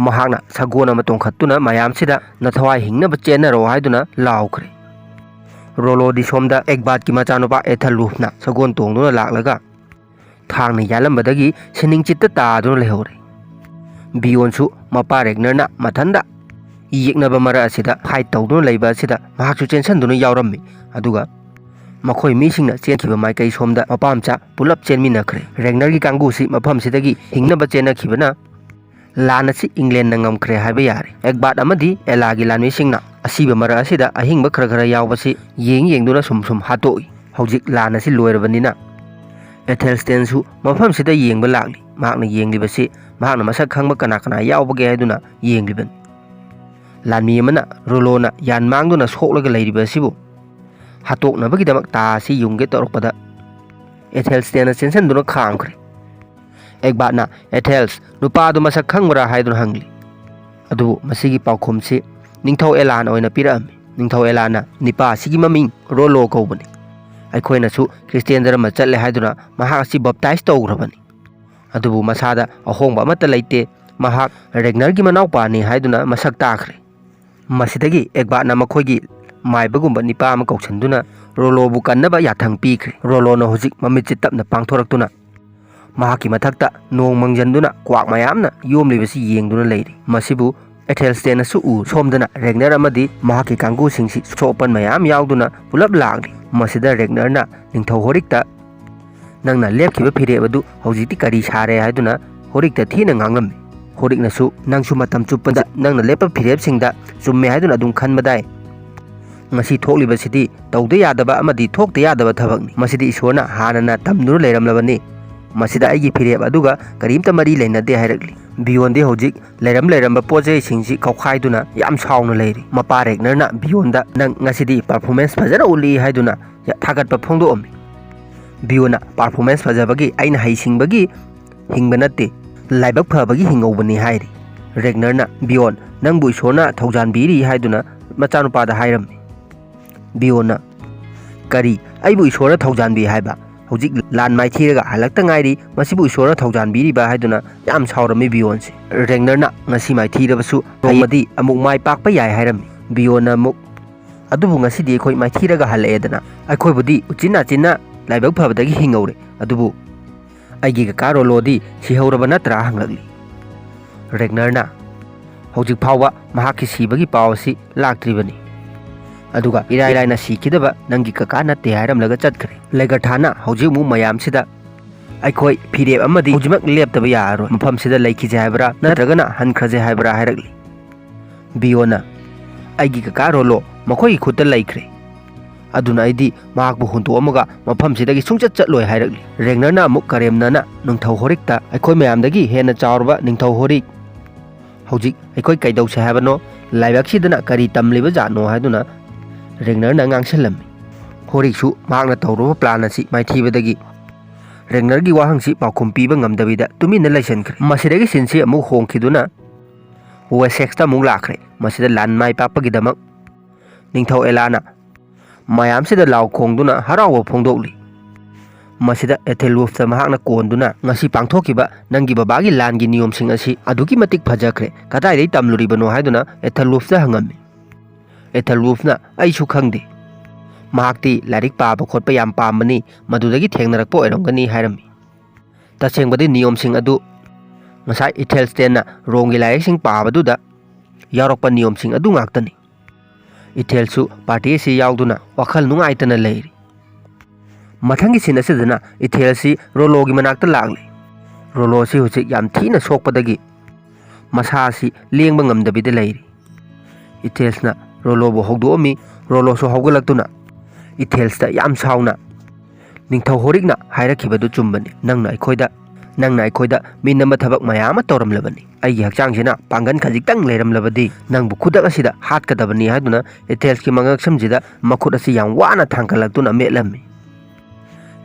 ꯃꯍꯥꯛꯅ ꯁꯒꯣꯜ ꯑꯃ ꯇꯣꯡꯈꯠꯇꯨꯅ ꯃꯌꯥꯝꯁꯤꯗ ꯅꯊꯋꯥꯏ ꯍꯤꯡꯅꯕ ꯆꯦꯟꯅꯔꯣ ꯍꯥꯏꯗꯨꯅ ꯂꯥꯎꯈ꯭ꯔꯦ꯫ ꯔꯣꯂꯣꯗꯤ ꯁꯣꯝꯗ ꯑꯦꯒꯕꯥꯠꯀꯤ ꯃꯆꯥꯅꯨꯄꯥ ꯑꯦꯊꯜ ꯔꯨꯐꯅ ꯁꯒꯣꯜ ꯇꯣꯡꯗꯨꯅ ꯂꯥꯛꯂꯒ ꯊꯥꯡꯅ ꯌꯥꯜꯂꯝꯕꯗꯒꯤ ꯁꯤꯅꯤꯡ ꯆꯤꯠꯇ ꯇꯥꯗꯨꯅ ꯂꯩꯍꯧꯔꯦ꯫ ꯕꯤꯌꯣꯟꯁꯨ ꯃꯄꯥ ꯔꯦꯒꯅꯔꯅ ꯃꯊꯟꯗ ꯌꯦꯛꯅꯕ ꯃꯔꯛ ꯑꯁꯤꯗ ꯐꯥꯏꯠ ꯇꯧꯗꯨꯅ ꯂꯩꯕ ꯑꯁꯤꯗ ꯃꯍꯥꯛꯁꯨ ꯆꯦꯟꯁꯤꯟꯗꯨꯅ ꯌꯥꯎꯔꯝꯃꯤ꯫ ꯑꯗꯨꯒ ꯃꯈꯣꯏ ꯃꯤꯁꯤꯡꯅ ꯆꯦꯟꯈꯤꯕ ꯃꯥꯏꯀꯩ ꯁꯣꯝꯗ ꯃꯄꯥ ꯃꯆꯥ ꯄꯨꯂꯞ ꯆꯦꯟꯃꯤꯟꯅꯈ꯭ꯔꯦ꯫ ꯔꯦꯒꯅꯔꯒꯤ ꯀꯥꯡꯕꯨꯁꯤ ꯃꯐꯝꯁꯤꯗꯒꯤ ꯍꯤꯡꯅꯕ ꯆꯦꯟꯅꯈꯤꯕꯅ ꯂꯥꯟ ꯑꯁꯤ ꯏꯪꯂꯦꯟꯅ ꯉꯝꯈ꯭ꯔꯦ ꯍꯥꯏꯕ ꯌꯥꯔꯦ꯫ ꯑꯦꯒꯕꯥꯠ ꯑꯃꯗꯤ ꯑꯦꯂꯥꯒꯤ ꯂꯥꯟꯃꯤꯁꯤꯡꯅ ꯑꯁꯤꯕ ꯃꯔꯛ ꯑꯁꯤꯗ ꯑꯍꯤꯡꯕ ꯈꯔ ꯈꯔ ꯌꯥꯎꯕꯁꯤ ꯌꯦꯡ ꯌꯦꯡꯗꯨꯅ ꯁꯨꯝ ꯁꯨꯝ ꯍꯥꯠꯇꯣꯛꯏ꯫ ꯍꯧꯖꯤꯛ ꯂꯥꯟ ꯑꯁꯤ ꯂꯣꯏꯔꯕꯅꯤꯅ ꯑꯦꯊꯦꯜꯁꯇꯦꯟꯁꯨ ꯃꯐꯝꯁꯤꯗ ꯌꯦꯡꯕ ꯂꯥꯛꯂꯤ꯫ ꯃꯍꯥꯛꯅ ꯌꯦꯡꯂꯤꯕꯁꯤ ꯃꯍꯥꯛꯅ ꯃꯁꯛ ꯈꯪꯕ ꯀꯅꯥ ꯀꯅꯥ ꯌꯥꯎꯕꯒꯦ ꯍꯥꯏꯗꯨꯅ ꯌꯦꯡꯂꯤꯕꯅꯤ꯫ ꯂꯥꯟꯃꯤ ꯑꯃꯅ ꯔꯣꯂꯣꯅ ꯌꯥꯟ ꯃꯥꯡꯗꯨꯅ ꯁꯣꯛꯂꯒ ꯂꯩꯔꯤꯕ ꯑꯁꯤꯕꯨ ꯍꯥꯠꯇꯣꯛꯅꯕꯒꯤꯗꯃꯛ ꯇꯥ ꯑꯁꯤ ꯌꯨꯡꯒꯦ ꯇꯧꯔꯛꯄꯗ ꯑꯦꯊꯦꯜꯁꯇꯦꯟꯅ ꯆꯦꯟꯁꯤꯟꯗꯨꯅ ꯈꯥꯝꯈ꯭ꯔꯦ꯫ ꯑꯦꯒꯕꯥꯠꯅ, "ꯑꯦꯊꯦꯜꯁ, ꯅꯨꯄꯥꯗꯨ ꯃꯁꯛ ꯈꯪꯕ꯭ꯔꯥ?" ꯍꯥꯏꯗꯨꯅ ꯍꯪꯂꯤ꯫ ꯑꯗꯨꯕꯨ ꯃꯁꯤꯒꯤ ꯄꯥꯎꯈꯨꯝꯁꯤ ꯅꯤꯡꯊꯧ ꯑꯦꯂꯥꯟ ꯑꯣꯏꯅ ꯄꯤꯔꯛꯑꯝꯃꯤ꯫ ꯅꯤꯡꯊꯧ ꯑꯦꯂꯥꯟꯅ, "ꯅꯤꯄꯥ ꯑꯁꯤꯒꯤ ꯃꯃꯤꯡ ꯔꯣꯂꯣ ꯀꯧꯕꯅꯤ꯫ ꯑꯩꯈꯣꯏꯅꯁꯨ ꯈ꯭ꯔꯤꯁꯇꯤꯌꯥꯟ ꯙꯔꯃ ꯆꯠꯂꯦ ꯍꯥꯏꯗꯨꯅ ꯃꯍꯥꯛ ꯑꯁꯤ ꯕꯞꯇꯥꯏꯖ ꯇꯧꯈ꯭ꯔꯕꯅꯤ꯫ ꯑꯗꯨꯕꯨ ꯃꯁꯥꯗ ꯑꯍꯣꯡꯕ ꯑꯃꯠꯇ ꯂꯩꯇꯦ꯫ ꯃꯍꯥꯛ ꯔꯦꯒꯅꯔꯒꯤ ꯃꯅꯥꯎꯄꯥꯅꯤ ꯍꯥꯏꯗꯨꯅ ꯃꯁꯛ ꯇꯥꯛꯈ꯭ꯔꯦ꯫ ꯃꯁꯤꯗꯒꯤ ꯑꯦꯗꯕꯥꯔꯠꯅ ꯃꯈꯣꯏꯒꯤ ꯃꯥꯏꯕꯒꯨꯝꯕ ꯅꯤꯄꯥ ꯑꯃ ꯀꯧꯁꯤꯟꯗꯨꯅ ꯔꯣꯂꯣꯕꯨ ꯀꯟꯅꯕ ꯌꯥꯊꯪ ꯄꯤꯈ꯭ꯔꯦ꯫ ꯔꯣꯂꯣꯅ ꯍꯧꯖꯤꯛ ꯃꯃꯤꯠꯁꯤ ꯇꯞꯅ ꯄꯥꯡꯊꯣꯔꯛꯇꯨꯅ ꯃꯍꯥꯛꯀꯤ ꯃꯊꯛꯇ ꯅꯣꯡ ꯃꯪꯖꯟꯗꯨꯅ ꯀ꯭ꯋꯥꯛ ꯃꯌꯥꯝꯅ ꯌꯣꯝꯂꯤꯕꯁꯤ ꯌꯦꯡꯗꯨꯅ ꯂꯩꯔꯤ꯫ ꯃꯁꯤꯕꯨ ꯑꯦꯊꯦꯜꯁꯇꯦꯟꯅꯁꯨ ꯎ ꯁꯣꯝꯗꯅ ꯔꯦꯒꯅꯔ ꯑꯃꯗꯤ ꯃꯍꯥꯛꯀꯤ ꯀꯥꯡꯕꯨꯁꯤꯡꯁꯤ ꯑꯁꯣꯛ ꯑꯄꯟ ꯃꯌꯥꯝ ꯌꯥꯎꯗꯨꯅ ꯄꯨꯂꯞ ꯂꯥꯛꯂꯤ꯫ ꯃꯁꯤꯗ ꯔꯦꯒꯅꯔꯅ ꯅꯤꯡꯊꯧ ꯍꯣꯔꯤꯛꯇ "ꯅꯪꯅ ꯂꯦꯞꯈꯤꯕ ꯐꯤꯔꯦꯞ ꯑꯗꯨ ꯍꯧꯖꯤꯛꯇꯤ ꯀꯔꯤ ꯁꯥꯔꯦ?" ꯍꯥꯏꯗꯨꯅ ꯍꯣꯔꯤꯛꯇ ꯊꯤꯅ ꯉꯥꯡꯂꯝꯃꯤ꯫ ꯍꯣꯔꯤꯛꯅꯁꯨ "ꯅꯪꯁꯨ ꯃꯇꯝ ꯆꯨꯞꯄꯗ ꯅꯪꯅ ꯂꯦꯞꯄ ꯐꯤꯔꯦꯞꯁꯤꯡꯗ ꯆꯨꯝꯃꯦ ꯍꯥꯏꯗꯨꯅ ꯑꯗꯨꯝ ꯈꯟꯕꯗꯥꯏ? ꯉꯁꯤ ꯊꯣꯛꯂꯤꯕꯁꯤꯗꯤ ꯇꯧꯗ ꯌꯥꯗꯕ ꯑꯃꯗꯤ ꯊꯣꯛꯇ ꯌꯥꯗꯕ ꯊꯕꯛꯅꯤ꯫ ꯃꯁꯤꯗꯤ ꯏꯁꯣꯔꯅ ꯍꯥꯟꯅꯅ ꯇꯝꯗꯨꯅ ꯂꯩꯔꯝꯂꯕꯅꯤ꯫ ꯃꯁꯤꯗ ꯑꯩꯒꯤ ꯐꯤꯔꯦꯞ ꯑꯗꯨꯒ ꯀꯔꯤꯝꯇ ꯃꯔꯤ ꯂꯩꯅꯗꯦ" ꯍꯥꯏꯔꯛꯂꯤ꯫ ꯕꯤꯌꯣꯟꯗꯤ ꯍꯧꯖꯤꯛ ꯂꯩꯔꯝ ꯂꯩꯔꯝꯕ ꯄꯣꯠ ꯆꯩꯁꯤꯡꯁꯤ ꯀꯧꯈꯥꯏꯗꯨꯅ ꯌꯥꯝ ꯁꯥꯎꯅ ꯂꯩꯔꯤ꯫ ꯃꯄꯥ ꯔꯦꯒꯅꯔꯅ ꯕꯤꯌꯣꯟꯗ "ꯅꯪ ꯉꯁꯤꯗꯤ ꯄꯔꯐꯣꯔꯃꯦꯟꯁ ꯐꯖꯅ ꯎꯠꯂꯤ" ꯍꯥꯏꯗꯨꯅ ꯊꯥꯒꯠꯄ ꯐꯣꯡꯗꯣꯛꯑꯝꯃꯤ꯫ ꯕꯤꯌꯣꯟꯅ "ꯄꯔꯐꯣꯔꯃꯦꯟꯁ ꯐꯖꯕꯒꯤ ꯑꯩꯅ ꯍꯩꯁꯤꯡꯕꯒꯤ ꯍꯤꯡꯕ ꯅꯠꯇꯦ, ꯂꯥꯏꯕꯛ ꯐꯕꯒꯤ ꯍꯤꯡꯍꯧꯕꯅꯤ" ꯍꯥꯏꯔꯤ꯫ ꯔꯦꯒꯅꯔꯅ "ꯕꯤꯌꯣꯟ, ꯅꯪꯕꯨ ꯏꯁꯣꯔꯅ ꯊꯧꯖꯥꯟꯕꯤꯔꯤ" ꯍꯥꯏꯗꯨꯅ ꯃꯆꯥꯅꯨꯄꯥꯗ ꯍꯥꯏꯔꯝꯃꯤ꯫ ꯕꯤꯌꯣꯟꯅ "ꯀꯔꯤ? ꯑꯩꯕꯨ ꯏꯁꯣꯔꯅ ꯊꯧꯖꯥꯟꯕꯤ ꯍꯥꯏꯕ? ꯍꯧꯖꯤꯛ ꯂꯥꯟ ꯃꯥꯏꯊꯤꯔꯒ ꯍꯜꯂꯛꯇ ꯉꯥꯏꯔꯤ, ꯃꯁꯤꯕꯨ ꯏꯁꯣꯔꯅ ꯊꯧꯖꯥꯟꯕꯤꯔꯤꯕ?" ꯍꯥꯏꯗꯨꯅ ꯌꯥꯝ ꯁꯥꯎꯔꯝꯃꯤ ꯕꯤꯌꯣꯟꯁꯦ꯫ ꯔꯦꯒꯅꯔꯅ "ꯉꯁꯤ ꯃꯥꯏꯊꯤꯔꯕꯁꯨ ꯅꯣꯡꯃꯗꯤ ꯑꯃꯨꯛ ꯃꯥꯏ ꯄꯥꯛꯄ ꯌꯥꯏ" ꯍꯥꯏꯔꯝꯃꯤ꯫ ꯕꯤꯌꯣꯟꯅ ꯑꯃꯨꯛ "ꯑꯗꯨꯕꯨ ꯉꯁꯤꯗꯤ ꯑꯩꯈꯣꯏ ꯃꯥꯏꯊꯤꯔꯒ ꯍꯜꯂꯛꯑꯦꯗꯅ, ꯑꯩꯈꯣꯏꯕꯨꯗꯤ ꯎꯆꯤꯟ ꯅꯥꯆꯤꯟꯅ ꯂꯥꯏꯕꯛ ꯐꯕꯗꯒꯤ ꯍꯤꯡꯍꯧꯔꯦ, ꯑꯗꯨꯕꯨ ꯑꯩꯒꯤ ꯀꯀꯥ ꯔꯣꯂꯣꯗꯤ ꯁꯤꯍꯧꯔꯕ ꯅꯠꯇ꯭ꯔꯥ?" ꯍꯪꯂꯛꯂꯤ꯫ ꯔꯦꯒꯅꯔꯅ "ꯍꯧꯖꯤꯛ ꯐꯥꯎꯕ ꯃꯍꯥꯛꯀꯤ ꯁꯤꯕꯒꯤ ꯄꯥꯎ ꯑꯁꯤ ꯂꯥꯛꯇ꯭ꯔꯤꯕꯅꯤ, ꯑꯗꯨꯒ ꯏꯔꯥꯏ ꯂꯥꯏꯅ ꯁꯤꯈꯤꯗꯕ ꯅꯪꯒꯤ ꯀꯀꯥ ꯅꯠꯇꯦ" ꯍꯥꯏꯔꯝꯂꯒ ꯆꯠꯈ꯭ꯔꯦ꯫ ꯂꯦꯒꯔꯊꯥꯅ ꯍꯧꯖꯤꯛ ꯑꯃꯨꯛ ꯃꯌꯥꯝꯁꯤꯗ "ꯑꯩꯈꯣꯏ ꯐꯤꯔꯦꯞ ꯑꯃꯗꯤ ꯍꯧꯖꯤꯛꯃꯛ ꯂꯦꯞꯇꯕ ꯌꯥꯔꯔꯣꯏ, ꯃꯐꯝꯁꯤꯗ ꯂꯩꯈꯤꯁꯦ ꯍꯥꯏꯕ꯭ꯔꯥ ꯅꯠꯇ꯭ꯔꯒꯅ ꯍꯟꯈ꯭ꯔꯁꯦ ꯍꯥꯏꯕ꯭ꯔꯥ?" ꯍꯥꯏꯔꯛꯂꯤ꯫ ꯕꯤꯌꯣꯟꯅ "ꯑꯩꯒꯤ ꯀꯀꯥ ꯔꯣꯂꯣ ꯃꯈꯣꯏꯒꯤ ꯈꯨꯠꯇ ꯂꯩꯈ꯭ꯔꯦ, ꯑꯗꯨꯅ ꯑꯩꯗꯤ ꯃꯍꯥꯛꯄꯨ ꯍꯨꯟꯗꯣꯛꯑꯝꯃꯒ ꯃꯐꯝꯁꯤꯗꯒꯤ ꯁꯨꯡꯆꯠ ꯆꯠꯂꯣꯏ" ꯍꯥꯏꯔꯛꯂꯤ꯫ ꯔꯦꯒꯅꯔꯅ ꯑꯃꯨꯛ ꯀꯔꯦꯝꯅꯅ ꯅꯤꯡꯊꯧ ꯍꯣꯔꯤꯛꯇ "ꯑꯩꯈꯣꯏ ꯃꯌꯥꯝꯗꯒꯤ ꯍꯦꯟꯅ ꯆꯥꯎꯔꯕ ꯅꯤꯡꯊꯧ ꯍꯣꯔꯤꯛ, ꯍꯧꯖꯤꯛ ꯑꯩꯈꯣꯏ ꯀꯩꯗꯧꯁꯦ ꯍꯥꯏꯕꯅꯣ? ꯂꯥꯏꯕꯛꯁꯤꯗꯅ ꯀꯔꯤ ꯇꯝꯂꯤꯕ ꯖꯥꯠꯅꯣ?" ꯍꯥꯏꯗꯨꯅ ꯔꯦꯒꯅꯔꯅ ꯉꯥꯡꯁꯤꯜꯂꯝꯃꯤ꯫ ꯍꯣꯔꯤꯛꯁꯨ ꯃꯍꯥꯛꯅ ꯇꯧꯔꯨꯕ ꯄ꯭ꯂꯥꯟ ꯑꯁꯤ ꯃꯥꯏꯊꯤꯕꯗꯒꯤ ꯔꯦꯒꯅꯔꯒꯤ ꯋꯥꯍꯪꯁꯤ ꯄꯥꯎꯈꯨꯝ ꯄꯤꯕ ꯉꯝꯗꯕꯤꯗ ꯇꯨꯃꯤꯟꯅ ꯂꯩꯁꯤꯟꯈ꯭ꯔꯦ꯫ ꯃꯁꯤꯗꯒꯤ ꯁꯤꯟꯁꯤ ꯑꯃꯨꯛ ꯍꯣꯡꯈꯤꯗꯨꯅ ꯋꯦꯁꯦꯛꯁꯇ ꯑꯃꯨꯛ ꯂꯥꯛꯈ꯭ꯔꯦ꯫ ꯃꯁꯤꯗ ꯂꯥꯟ ꯃꯥꯏ ꯄꯥꯛꯄꯒꯤꯗꯃꯛ ꯅꯤꯡꯊꯧ ꯑꯦꯂꯥꯅ ꯃꯌꯥꯝꯁꯤꯗ ꯂꯥꯎ ꯈꯣꯡꯗꯨꯅ ꯍꯔꯥꯎꯕ ꯐꯣꯡꯗꯣꯛꯂꯤ꯫ ꯃꯁꯤꯗ ꯑꯦꯊꯦꯜꯋꯨꯐꯇ ꯃꯍꯥꯛꯅ ꯀꯣꯟꯗꯨꯅ, "ꯉꯁꯤ ꯄꯥꯡꯊꯣꯛꯈꯤꯕ ꯅꯪꯒꯤ ꯕꯕꯥꯒꯤ ꯂꯥꯟꯒꯤ ꯅꯤꯌꯣꯝꯁꯤꯡ ꯑꯁꯤ ꯑꯗꯨꯛꯀꯤ ꯃꯇꯤꯛ ꯐꯖꯈ꯭ꯔꯦ, ꯀꯗꯥꯏꯗꯒꯤ ꯇꯝꯂꯨꯔꯤꯕꯅꯣ?" ꯍꯥꯏꯗꯨꯅ ꯑꯦꯊꯦꯜꯋꯨꯐꯇ ꯍꯪꯉꯝꯃꯤ꯫ ꯑꯦꯊꯦꯜꯋꯨꯐꯅ, "ꯑꯩꯁꯨ ꯈꯪꯗꯦ꯫ ꯃꯍꯥꯛꯇꯤ ꯂꯥꯏꯔꯤꯛ ꯄꯥꯕ ꯈꯣꯠꯄ ꯌꯥꯝ ꯄꯥꯝꯕꯅꯤ, ꯃꯗꯨꯗꯒꯤ ꯊꯦꯡꯅꯔꯛꯄ ꯑꯣꯏꯔꯝꯒꯅꯤ" ꯍꯥꯏꯔꯝꯃꯤ꯫ ꯇꯁꯦꯡꯕꯗꯤ ꯅꯤꯌꯣꯝꯁꯤꯡ ꯑꯗꯨ ꯉꯁꯥꯏ ꯏꯊꯦꯜꯁꯇꯦꯟꯅ ꯔꯣꯝꯒꯤ ꯂꯥꯏꯔꯤꯛꯁꯤꯡ ꯄꯥꯕꯗꯨꯗ ꯌꯥꯎꯔꯛꯄ ꯅꯤꯌꯣꯝꯁꯤꯡ ꯑꯗꯨ ꯉꯥꯛꯇꯅꯤ꯫ ꯏꯊꯦꯜꯁꯨ ꯄꯥꯔꯇꯤ ꯑꯁꯤ ꯌꯥꯎꯗꯨꯅ ꯋꯥꯈꯜ ꯅꯨꯡꯉꯥꯏꯇꯅ ꯂꯩꯔꯤ꯫ ꯃꯊꯪꯒꯤ ꯁꯤꯟ ꯑꯁꯤꯗꯅ ꯏꯊꯦꯜꯁꯤ ꯔꯣꯂꯣꯒꯤ ꯃꯅꯥꯛꯇ ꯂꯥꯛꯂꯤ꯫ ꯔꯣꯂꯣꯁꯤ ꯍꯧꯖꯤꯛ ꯌꯥꯝ ꯊꯤꯅ ꯁꯣꯛꯄꯗꯒꯤ ꯃꯁꯥ ꯑꯁꯤ ꯂꯦꯡꯕ ꯉꯝꯗꯕꯤꯗ ꯂꯩꯔꯤ꯫ ꯏꯊꯦꯜꯁꯅ ꯔꯣꯂꯣꯕꯨ ꯍꯧꯗꯣꯛꯑꯝꯃꯤ꯫ ꯔꯣꯂꯣꯁꯨ ꯍꯧꯒꯠꯂꯛꯇꯨꯅ ꯏꯊꯦꯜꯁꯇ ꯌꯥꯝ ꯁꯥꯎꯅ, "ꯅꯤꯡꯊꯧ ꯍꯣꯔꯤꯛꯅ ꯍꯥꯏꯔꯛꯈꯤꯕꯗꯨ ꯆꯨꯝꯕꯅꯤ꯫ ꯅꯪꯅ ꯑꯩꯈꯣꯏꯗ, ꯅꯪꯅ ꯑꯩꯈꯣꯏꯗ ꯃꯤꯅꯝꯕ ꯊꯕꯛ ꯃꯌꯥꯝ ꯑꯃ ꯇꯧꯔꯝꯂꯕꯅꯤ꯫ ꯑꯩꯒꯤ ꯍꯛꯆꯥꯡꯁꯤꯅ ꯄꯥꯡꯒꯜ ꯈꯖꯤꯛꯇꯪ ꯂꯩꯔꯝꯂꯕꯗꯤ ꯅꯪꯕꯨ ꯈꯨꯗꯛ ꯑꯁꯤꯗ ꯍꯥꯠꯀꯗꯕꯅꯤ" ꯍꯥꯏꯗꯨꯅ ꯏꯊꯦꯜꯁꯀꯤ ꯃꯉꯛꯁꯝꯁꯤꯗ ꯃꯈꯨꯠ ꯑꯁꯤ ꯌꯥꯝ ꯋꯥꯅ ꯊꯥꯡꯒꯠꯂꯛꯇꯨꯅ ꯃꯦꯠꯂꯝꯃꯤ꯫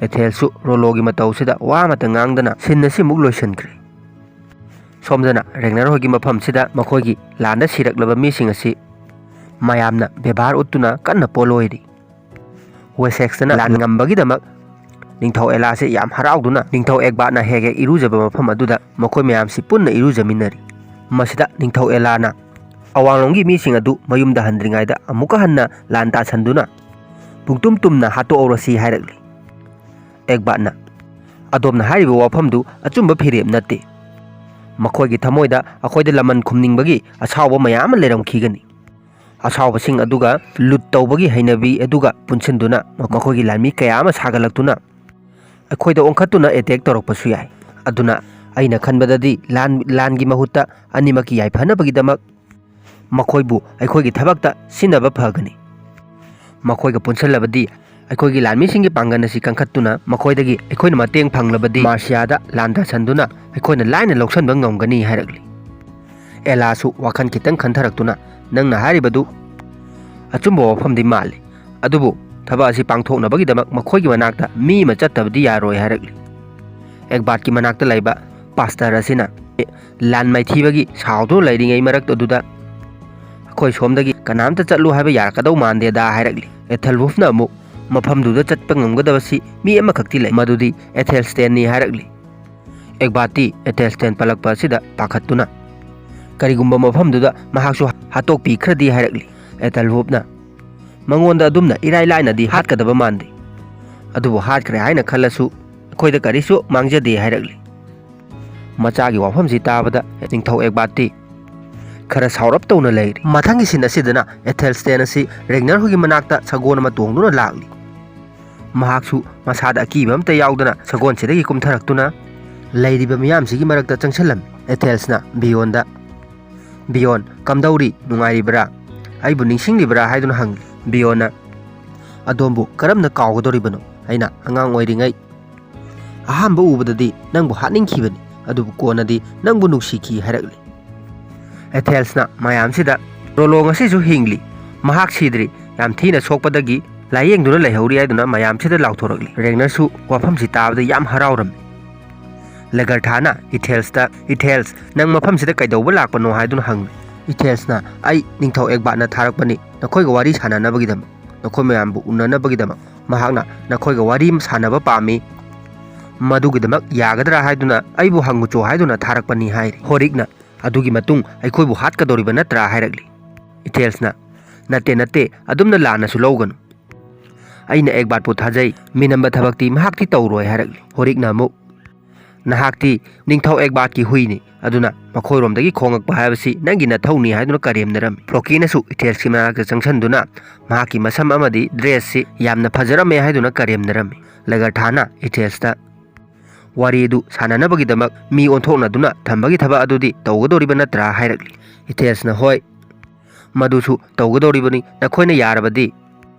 ꯏꯊꯦꯜꯁꯨ ꯔꯣꯂꯣꯒꯤ ꯃꯇꯧꯁꯤꯗ ꯋꯥ ꯑꯃꯇ ꯉꯥꯡꯗꯅ ꯁꯤꯟ ꯑꯁꯤꯃꯨꯛ ꯂꯣꯏꯁꯤꯟꯈ꯭ꯔꯦ꯫ ꯁꯣꯝꯗꯅ ꯔꯦꯒꯅꯔ ꯍꯣꯏꯒꯤ ꯃꯐꯝꯁꯤꯗ ꯃꯈꯣꯏꯒꯤ ꯂꯥꯟꯗ ꯁꯤꯔꯛꯂꯕ ꯃꯤꯁꯤꯡ ꯑꯁꯤ ꯃꯌꯥꯝꯅ ꯕꯦꯕꯥꯔ ꯎꯠꯇꯨꯅ ꯀꯟꯅ ꯄꯣꯂꯣꯏꯔꯤ꯫ ꯋꯦꯁꯦꯛꯁꯇꯅ ꯂꯥꯟ ꯉꯝꯕꯒꯤꯗꯃꯛ ꯅꯤꯡꯊꯧ ꯑꯦꯂꯥꯁꯦ ꯌꯥꯝ ꯍꯔꯥꯎꯗꯨꯅ ꯅꯤꯡꯊꯧ ꯑꯦꯒꯕꯥꯠꯅ ꯍꯦꯛ ꯍꯦꯛ ꯏꯔꯨꯖꯕ ꯃꯐꯝ ꯑꯗꯨꯗ ꯃꯈꯣꯏ ꯃꯌꯥꯝꯁꯤ ꯄꯨꯟꯅ ꯏꯔꯨꯖꯃꯤꯟꯅꯔꯤ꯫ ꯃꯁꯤꯗ ꯅꯤꯡꯊꯧ ꯑꯦꯂꯥꯅ ꯑꯋꯥꯡꯂꯣꯝꯒꯤ ꯃꯤꯁꯤꯡ ꯑꯗꯨ ꯃꯌꯨꯝꯗ ꯍꯟꯗ꯭ꯔꯤꯉꯩꯗ ꯑꯃꯨꯛꯀ ꯍꯟꯅ ꯂꯥꯟ ꯇꯥꯁꯟꯗꯨꯅ ꯄꯨꯡꯇꯨꯝ ꯇꯨꯝꯅ ꯍꯥꯠꯇꯣꯛꯍꯧꯔꯁꯤ ꯍꯥꯏꯔꯛꯂꯤ꯫ ꯑꯦꯒꯕꯥꯠꯅ, "ꯑꯗꯣꯝꯅ ꯍꯥꯏꯔꯤꯕ ꯋꯥꯐꯝꯗꯨ ꯑꯆꯨꯝꯕ ꯐꯤꯔꯦꯞ ꯅꯠꯇꯦ꯫ ꯃꯈꯣꯏꯒꯤ ꯊꯃꯣꯏꯗ ꯑꯩꯈꯣꯏꯗ ꯂꯃꯟ ꯈꯨꯝꯅꯤꯡꯕꯒꯤ ꯑꯁꯥꯎꯕ ꯃꯌꯥꯝ ꯑꯃ ꯂꯩꯔꯝꯈꯤꯒꯅꯤ꯫ ꯑꯁꯥꯎꯕꯁꯤꯡ ꯑꯗꯨꯒ ꯂꯨꯠ ꯇꯧꯕꯒꯤ ꯍꯩꯅꯕꯤ ꯑꯗꯨꯒ ꯄꯨꯟꯁꯤꯟꯗꯨꯅ ꯃꯈꯣꯏꯒꯤ ꯂꯥꯟꯃꯤ ꯀꯌꯥ ꯑꯃ ꯁꯥꯒꯠꯂꯛꯇꯨꯅ ꯑꯩꯈꯣꯏꯗ ꯑꯣꯟꯈꯠꯇꯨꯅ ꯑꯦꯇꯦꯛ ꯇꯧꯔꯛꯄꯁꯨ ꯌꯥꯏ꯫ ꯑꯗꯨꯅ ꯑꯩꯅ ꯈꯟꯕꯗꯗꯤ ꯂꯥꯟ, ꯂꯥꯟꯒꯤ ꯃꯍꯨꯠꯇ ꯑꯅꯤꯃꯛꯀꯤ ꯌꯥꯏꯐꯅꯕꯒꯤꯗꯃꯛ ꯃꯈꯣꯏꯕꯨ ꯑꯩꯈꯣꯏꯒꯤ ꯊꯕꯛꯇ ꯁꯤꯟꯅꯕ ꯐꯒꯅꯤ꯫ ꯃꯈꯣꯏꯒ ꯄꯨꯟꯁꯤꯜꯂꯕꯗꯤ ꯑꯩꯈꯣꯏꯒꯤ ꯂꯥꯟꯃꯤꯁꯤꯡꯒꯤ ꯄꯥꯡꯒꯜ ꯑꯁꯤ ꯀꯟꯈꯠꯇꯨꯅ ꯃꯈꯣꯏꯗꯒꯤ ꯑꯩꯈꯣꯏꯅ ꯃꯇꯦꯡ ꯐꯪꯂꯕꯗꯤ ꯃꯥꯔꯁꯤꯌꯥꯗ ꯂꯥꯟ ꯇꯥꯁꯟꯗꯨꯅ ꯑꯩꯈꯣꯏꯅ ꯂꯥꯏꯅ ꯂꯧꯁꯤꯟꯕ ꯉꯝꯒꯅꯤ" ꯍꯥꯏꯔꯛꯂꯤ꯫ ꯑꯦꯂꯥꯁꯨ ꯋꯥꯈꯜ ꯈꯤꯇꯪ ꯈꯟꯊꯔꯛꯇꯨꯅ, "ꯅꯪꯅ ꯍꯥꯏꯔꯤꯕꯗꯨ ꯑꯆꯨꯝꯕ ꯋꯥꯐꯝꯗꯤ ꯃꯥꯜꯂꯤ, ꯑꯗꯨꯕꯨ ꯊꯕꯛ ꯑꯁꯤ ꯄꯥꯡꯊꯣꯛꯅꯕꯒꯤꯗꯃꯛ ꯃꯈꯣꯏꯒꯤ ꯃꯅꯥꯛꯇ ꯃꯤ ꯑꯃ ꯆꯠꯇꯕꯗꯤ ꯌꯥꯔꯣꯏ" ꯍꯥꯏꯔꯛꯂꯤ꯫ ꯑꯦꯒꯕꯥꯠꯀꯤ ꯃꯅꯥꯛꯇ ꯂꯩꯕ ꯄꯥꯁꯇꯔ ꯑꯁꯤꯅ, "ꯂꯥꯟ ꯃꯥꯏꯊꯤꯕꯒꯤ ꯁꯥꯎꯗꯨꯅ ꯂꯩꯔꯤꯉꯩ ꯃꯔꯛꯇ ꯑꯗꯨꯗ ꯑꯩꯈꯣꯏ ꯁꯣꯝꯗꯒꯤ ꯀꯅꯥꯝꯇ ꯆꯠꯂꯨ ꯍꯥꯏꯕ ꯌꯥꯔꯛꯀꯗꯧ ꯃꯥꯟꯗꯦꯗ" ꯍꯥꯏꯔꯛꯂꯤ꯫ ꯑꯦꯊꯦꯜꯋꯨꯐꯅ ꯑꯃꯨꯛ, ꯃꯐꯝꯗꯨꯗ ꯆꯠꯄ ꯉꯝꯒꯗꯕꯁꯤ ꯃꯤ ꯑꯃꯈꯛꯇꯤ ꯂꯩ, ꯃꯗꯨꯗꯤ ꯑꯦꯊꯦꯜꯁꯇꯦꯟꯅꯤ ꯍꯥꯏꯔꯛꯂꯤ꯫ ꯑꯦꯒꯕꯥꯔꯠꯇꯤ ꯑꯦꯊꯦꯜꯁꯇꯦꯟ ꯄꯜꯂꯛꯄ ꯑꯁꯤꯗ ꯄꯥꯈꯠꯇꯨꯅ, ꯀꯔꯤꯒꯨꯝꯕ ꯃꯐꯝꯗꯨꯗ ꯃꯍꯥꯛꯁꯨ ꯍꯥꯠꯇꯣꯛꯄꯤꯈ꯭ꯔꯗꯤ ꯍꯥꯏꯔꯛꯂꯤ꯫ ꯑꯦꯇꯜꯋꯨꯐꯅ, "ꯃꯉꯣꯟꯗ ꯑꯗꯨꯝꯅ ꯏꯔꯥꯏ ꯂꯥꯏꯅꯗꯤ ꯍꯥꯠꯀꯗꯕ ꯃꯥꯟꯗꯦ, ꯑꯗꯨꯕꯨ ꯍꯥꯠꯈ꯭ꯔꯦ ꯍꯥꯏꯅ ꯈꯜꯂꯁꯨ ꯑꯩꯈꯣꯏꯗ ꯀꯔꯤꯁꯨ ꯃꯥꯡꯖꯗꯦ" ꯍꯥꯏꯔꯛꯂꯤ꯫ ꯃꯆꯥꯒꯤ ꯋꯥꯐꯝꯁꯤ ꯇꯥꯕꯗ ꯅꯤꯡꯊꯧ ꯑꯦꯒꯕꯥꯔꯠꯇꯤ ꯈꯔ ꯁꯥꯎꯔꯞ ꯇꯧꯅ ꯂꯩꯔꯤ꯫ ꯃꯊꯪꯒꯤ ꯁꯤꯟ ꯑꯁꯤꯗꯅ ꯑꯦꯊꯦꯜꯁꯇꯦꯟ ꯑꯁꯤ ꯔꯦꯒꯅꯔ ꯍꯣꯏꯒꯤ ꯃꯅꯥꯛꯇ ꯁꯒꯣꯜ ꯑꯃ ꯇꯣꯡꯗꯨꯅ ꯂꯥꯛꯂꯤ꯫ ꯃꯍꯥꯛꯁꯨ ꯃꯁꯥꯗ ꯑꯀꯤꯕ ꯑꯝꯇ ꯌꯥꯎꯗꯅ ꯁꯒꯣꯜꯁꯤꯗꯒꯤ ꯀꯨꯝꯊꯔꯛꯇꯨꯅ ꯂꯩꯔꯤꯕ ꯃꯤꯌꯥꯝꯁꯤꯒꯤ ꯃꯔꯛꯇ ꯆꯪꯁꯤꯜꯂꯝꯃꯤ꯫ ꯑꯦꯊꯦꯜꯁꯅ ꯕꯤꯌꯣꯟꯗ, "ꯕꯤꯌꯣꯟ, ꯀꯝꯗꯧꯔꯤ? ꯅꯨꯡꯉꯥꯏꯔꯤꯕ꯭ꯔꯥ? ꯑꯩꯕꯨ ꯅꯤꯡꯁꯤꯡꯂꯤꯕ꯭ꯔꯥ?" ꯍꯥꯏꯗꯨꯅ ꯍꯪꯂꯤ꯫ ꯕꯤꯌꯣꯟꯅ, "ꯑꯗꯣꯝꯕꯨ ꯀꯔꯝꯅ ꯀꯥꯎꯒꯗꯧꯔꯤꯕꯅꯣ? ꯑꯩꯅ ꯑꯉꯥꯡ ꯑꯣꯏꯔꯤꯉꯩ ꯑꯍꯥꯟꯕ ꯎꯕꯗꯗꯤ ꯅꯪꯕꯨ ꯍꯥꯠꯅꯤꯡꯈꯤꯕꯅꯤ, ꯑꯗꯨꯕꯨ ꯀꯣꯟꯅꯗꯤ ꯅꯪꯕꯨ ꯅꯨꯡꯁꯤꯈꯤ" ꯍꯥꯏꯔꯛꯂꯤ꯫ ꯑꯦꯊꯦꯜꯁꯅ ꯃꯌꯥꯝꯁꯤꯗ, "ꯔꯣꯂꯣꯡ ꯑꯁꯤꯁꯨ ꯍꯤꯡꯂꯤ, ꯃꯍꯥꯛ ꯁꯤꯗ꯭ꯔꯤ, ꯌꯥꯝ ꯊꯤꯅ ꯁꯣꯛꯄꯗꯒꯤ ꯂꯥꯌꯦꯡꯗꯨꯅ ꯂꯩꯍꯧꯔꯤ" ꯍꯥꯏꯗꯨꯅ ꯃꯌꯥꯝꯁꯤꯗ ꯂꯥꯎꯊꯣꯔꯛꯂꯤ꯫ ꯔꯦꯒꯅꯔꯁꯨ ꯋꯥꯐꯝꯁꯤ ꯇꯥꯕꯗ ꯌꯥꯝ ꯍꯔꯥꯎꯔꯝꯃꯤ꯫ ꯂꯦꯒꯔꯊꯥꯅ ꯏꯊꯦꯜꯁꯇ, "ꯏꯊꯦꯜꯁ, ꯅꯪ ꯃꯐꯝꯁꯤꯗ ꯀꯩꯗꯧꯕ ꯂꯥꯛꯄꯅꯣ?" ꯍꯥꯏꯗꯨꯅ ꯍꯪꯂꯤ꯫ ꯏꯊꯦꯜꯁꯅ, "ꯑꯩ ꯅꯤꯡꯊꯧ ꯑꯦꯒꯕꯥꯔꯠꯅ ꯊꯥꯔꯛꯄꯅꯤ, ꯅꯈꯣꯏꯒ ꯋꯥꯔꯤ ꯁꯥꯟꯅꯅꯕꯒꯤꯗꯃꯛ, ꯅꯈꯣꯏ ꯃꯌꯥꯝꯕꯨ ꯎꯅꯅꯕꯒꯤꯗꯃꯛ꯫ ꯃꯍꯥꯛꯅ ꯅꯈꯣꯏꯒ ꯋꯥꯔꯤ ꯁꯥꯟꯅꯕ ꯄꯥꯝꯃꯤ, ꯃꯗꯨꯒꯤꯗꯃꯛ ꯌꯥꯒꯗ꯭ꯔꯥ ꯍꯥꯏꯗꯨꯅ ꯑꯩꯕꯨ ꯍꯪꯉꯨꯆꯣ ꯍꯥꯏꯗꯨꯅ ꯊꯥꯔꯛꯄꯅꯤ" ꯍꯥꯏꯔꯤ꯫ ꯍꯣꯔꯤꯛꯅ, "ꯑꯗꯨꯒꯤ ꯃꯇꯨꯡ ꯑꯩꯈꯣꯏꯕꯨ ꯍꯥꯠꯀꯗꯧꯔꯤꯕ ꯅꯠꯇ꯭ꯔꯥ?" ꯍꯥꯏꯔꯛꯂꯤ꯫ ꯏꯊꯦꯜꯁꯅ, "ꯅꯠꯇꯦ, ꯅꯠꯇꯦ, ꯑꯗꯨꯝꯅ ꯂꯥꯟꯅꯁꯨ ꯂꯧꯒꯅꯨ꯫ ꯑꯩꯅ ꯑꯦꯒꯕꯥꯔꯠꯄꯨ ꯊꯥꯖꯩ, ꯃꯤꯅꯝꯕ ꯊꯕꯛꯇꯤ ꯃꯍꯥꯛꯇꯤ ꯇꯧꯔꯣꯏ" ꯍꯥꯏꯔꯛꯂꯤ꯫ ꯍꯣꯔꯤꯛꯅ ꯑꯃꯨꯛ, "ꯅꯍꯥꯛꯇꯤ ꯅꯤꯡꯊꯧ ꯑꯦꯒꯕꯥꯔꯠꯀꯤ ꯍꯨꯏꯅꯤ, ꯑꯗꯨꯅ ꯃꯈꯣꯏꯔꯣꯝꯗꯒꯤ ꯈꯣꯡꯉꯛꯄ ꯍꯥꯏꯕꯁꯤ ꯅꯪꯒꯤ ꯅꯊꯧꯅꯤ" ꯍꯥꯏꯗꯨꯅ ꯀꯔꯦꯝꯅꯔꯝꯃꯤ꯫ ꯐ꯭ꯂꯣꯀꯤꯅꯁꯨ ꯏꯊꯦꯜꯁꯀꯤ ꯃꯅꯥꯛꯇ ꯆꯪꯁꯤꯟꯗꯨꯅ ꯃꯍꯥꯛꯀꯤ ꯃꯁꯝ ꯑꯃꯗꯤ ꯗ꯭ꯔꯦꯁꯁꯤ ꯌꯥꯝꯅ ꯐꯖꯔꯝꯃꯦ ꯍꯥꯏꯗꯨꯅ ꯀꯔꯦꯝꯅꯔꯝꯃꯤ꯫ ꯂꯦꯒꯔꯊꯥꯅ ꯏꯊꯦꯜꯁꯇ, "ꯋꯥꯔꯤꯗꯨ ꯁꯥꯟꯅꯅꯕꯒꯤꯗꯃꯛ ꯃꯤ ꯑꯣꯟꯊꯣꯛꯅꯗꯨꯅ ꯊꯝꯕꯒꯤ ꯊꯕꯛ ꯑꯗꯨꯗꯤ ꯇꯧꯒꯗꯧꯔꯤꯕ ꯅꯠꯇ꯭ꯔꯥ?" ꯍꯥꯏꯔꯛꯂꯤ꯫ ꯏꯊꯦꯜꯁꯅ, "ꯍꯣꯏ, ꯃꯗꯨꯁꯨ ꯇꯧꯒꯗꯧꯔꯤꯕꯅꯤ, ꯅꯈꯣꯏꯅ ꯌꯥꯔꯕꯗꯤ꯫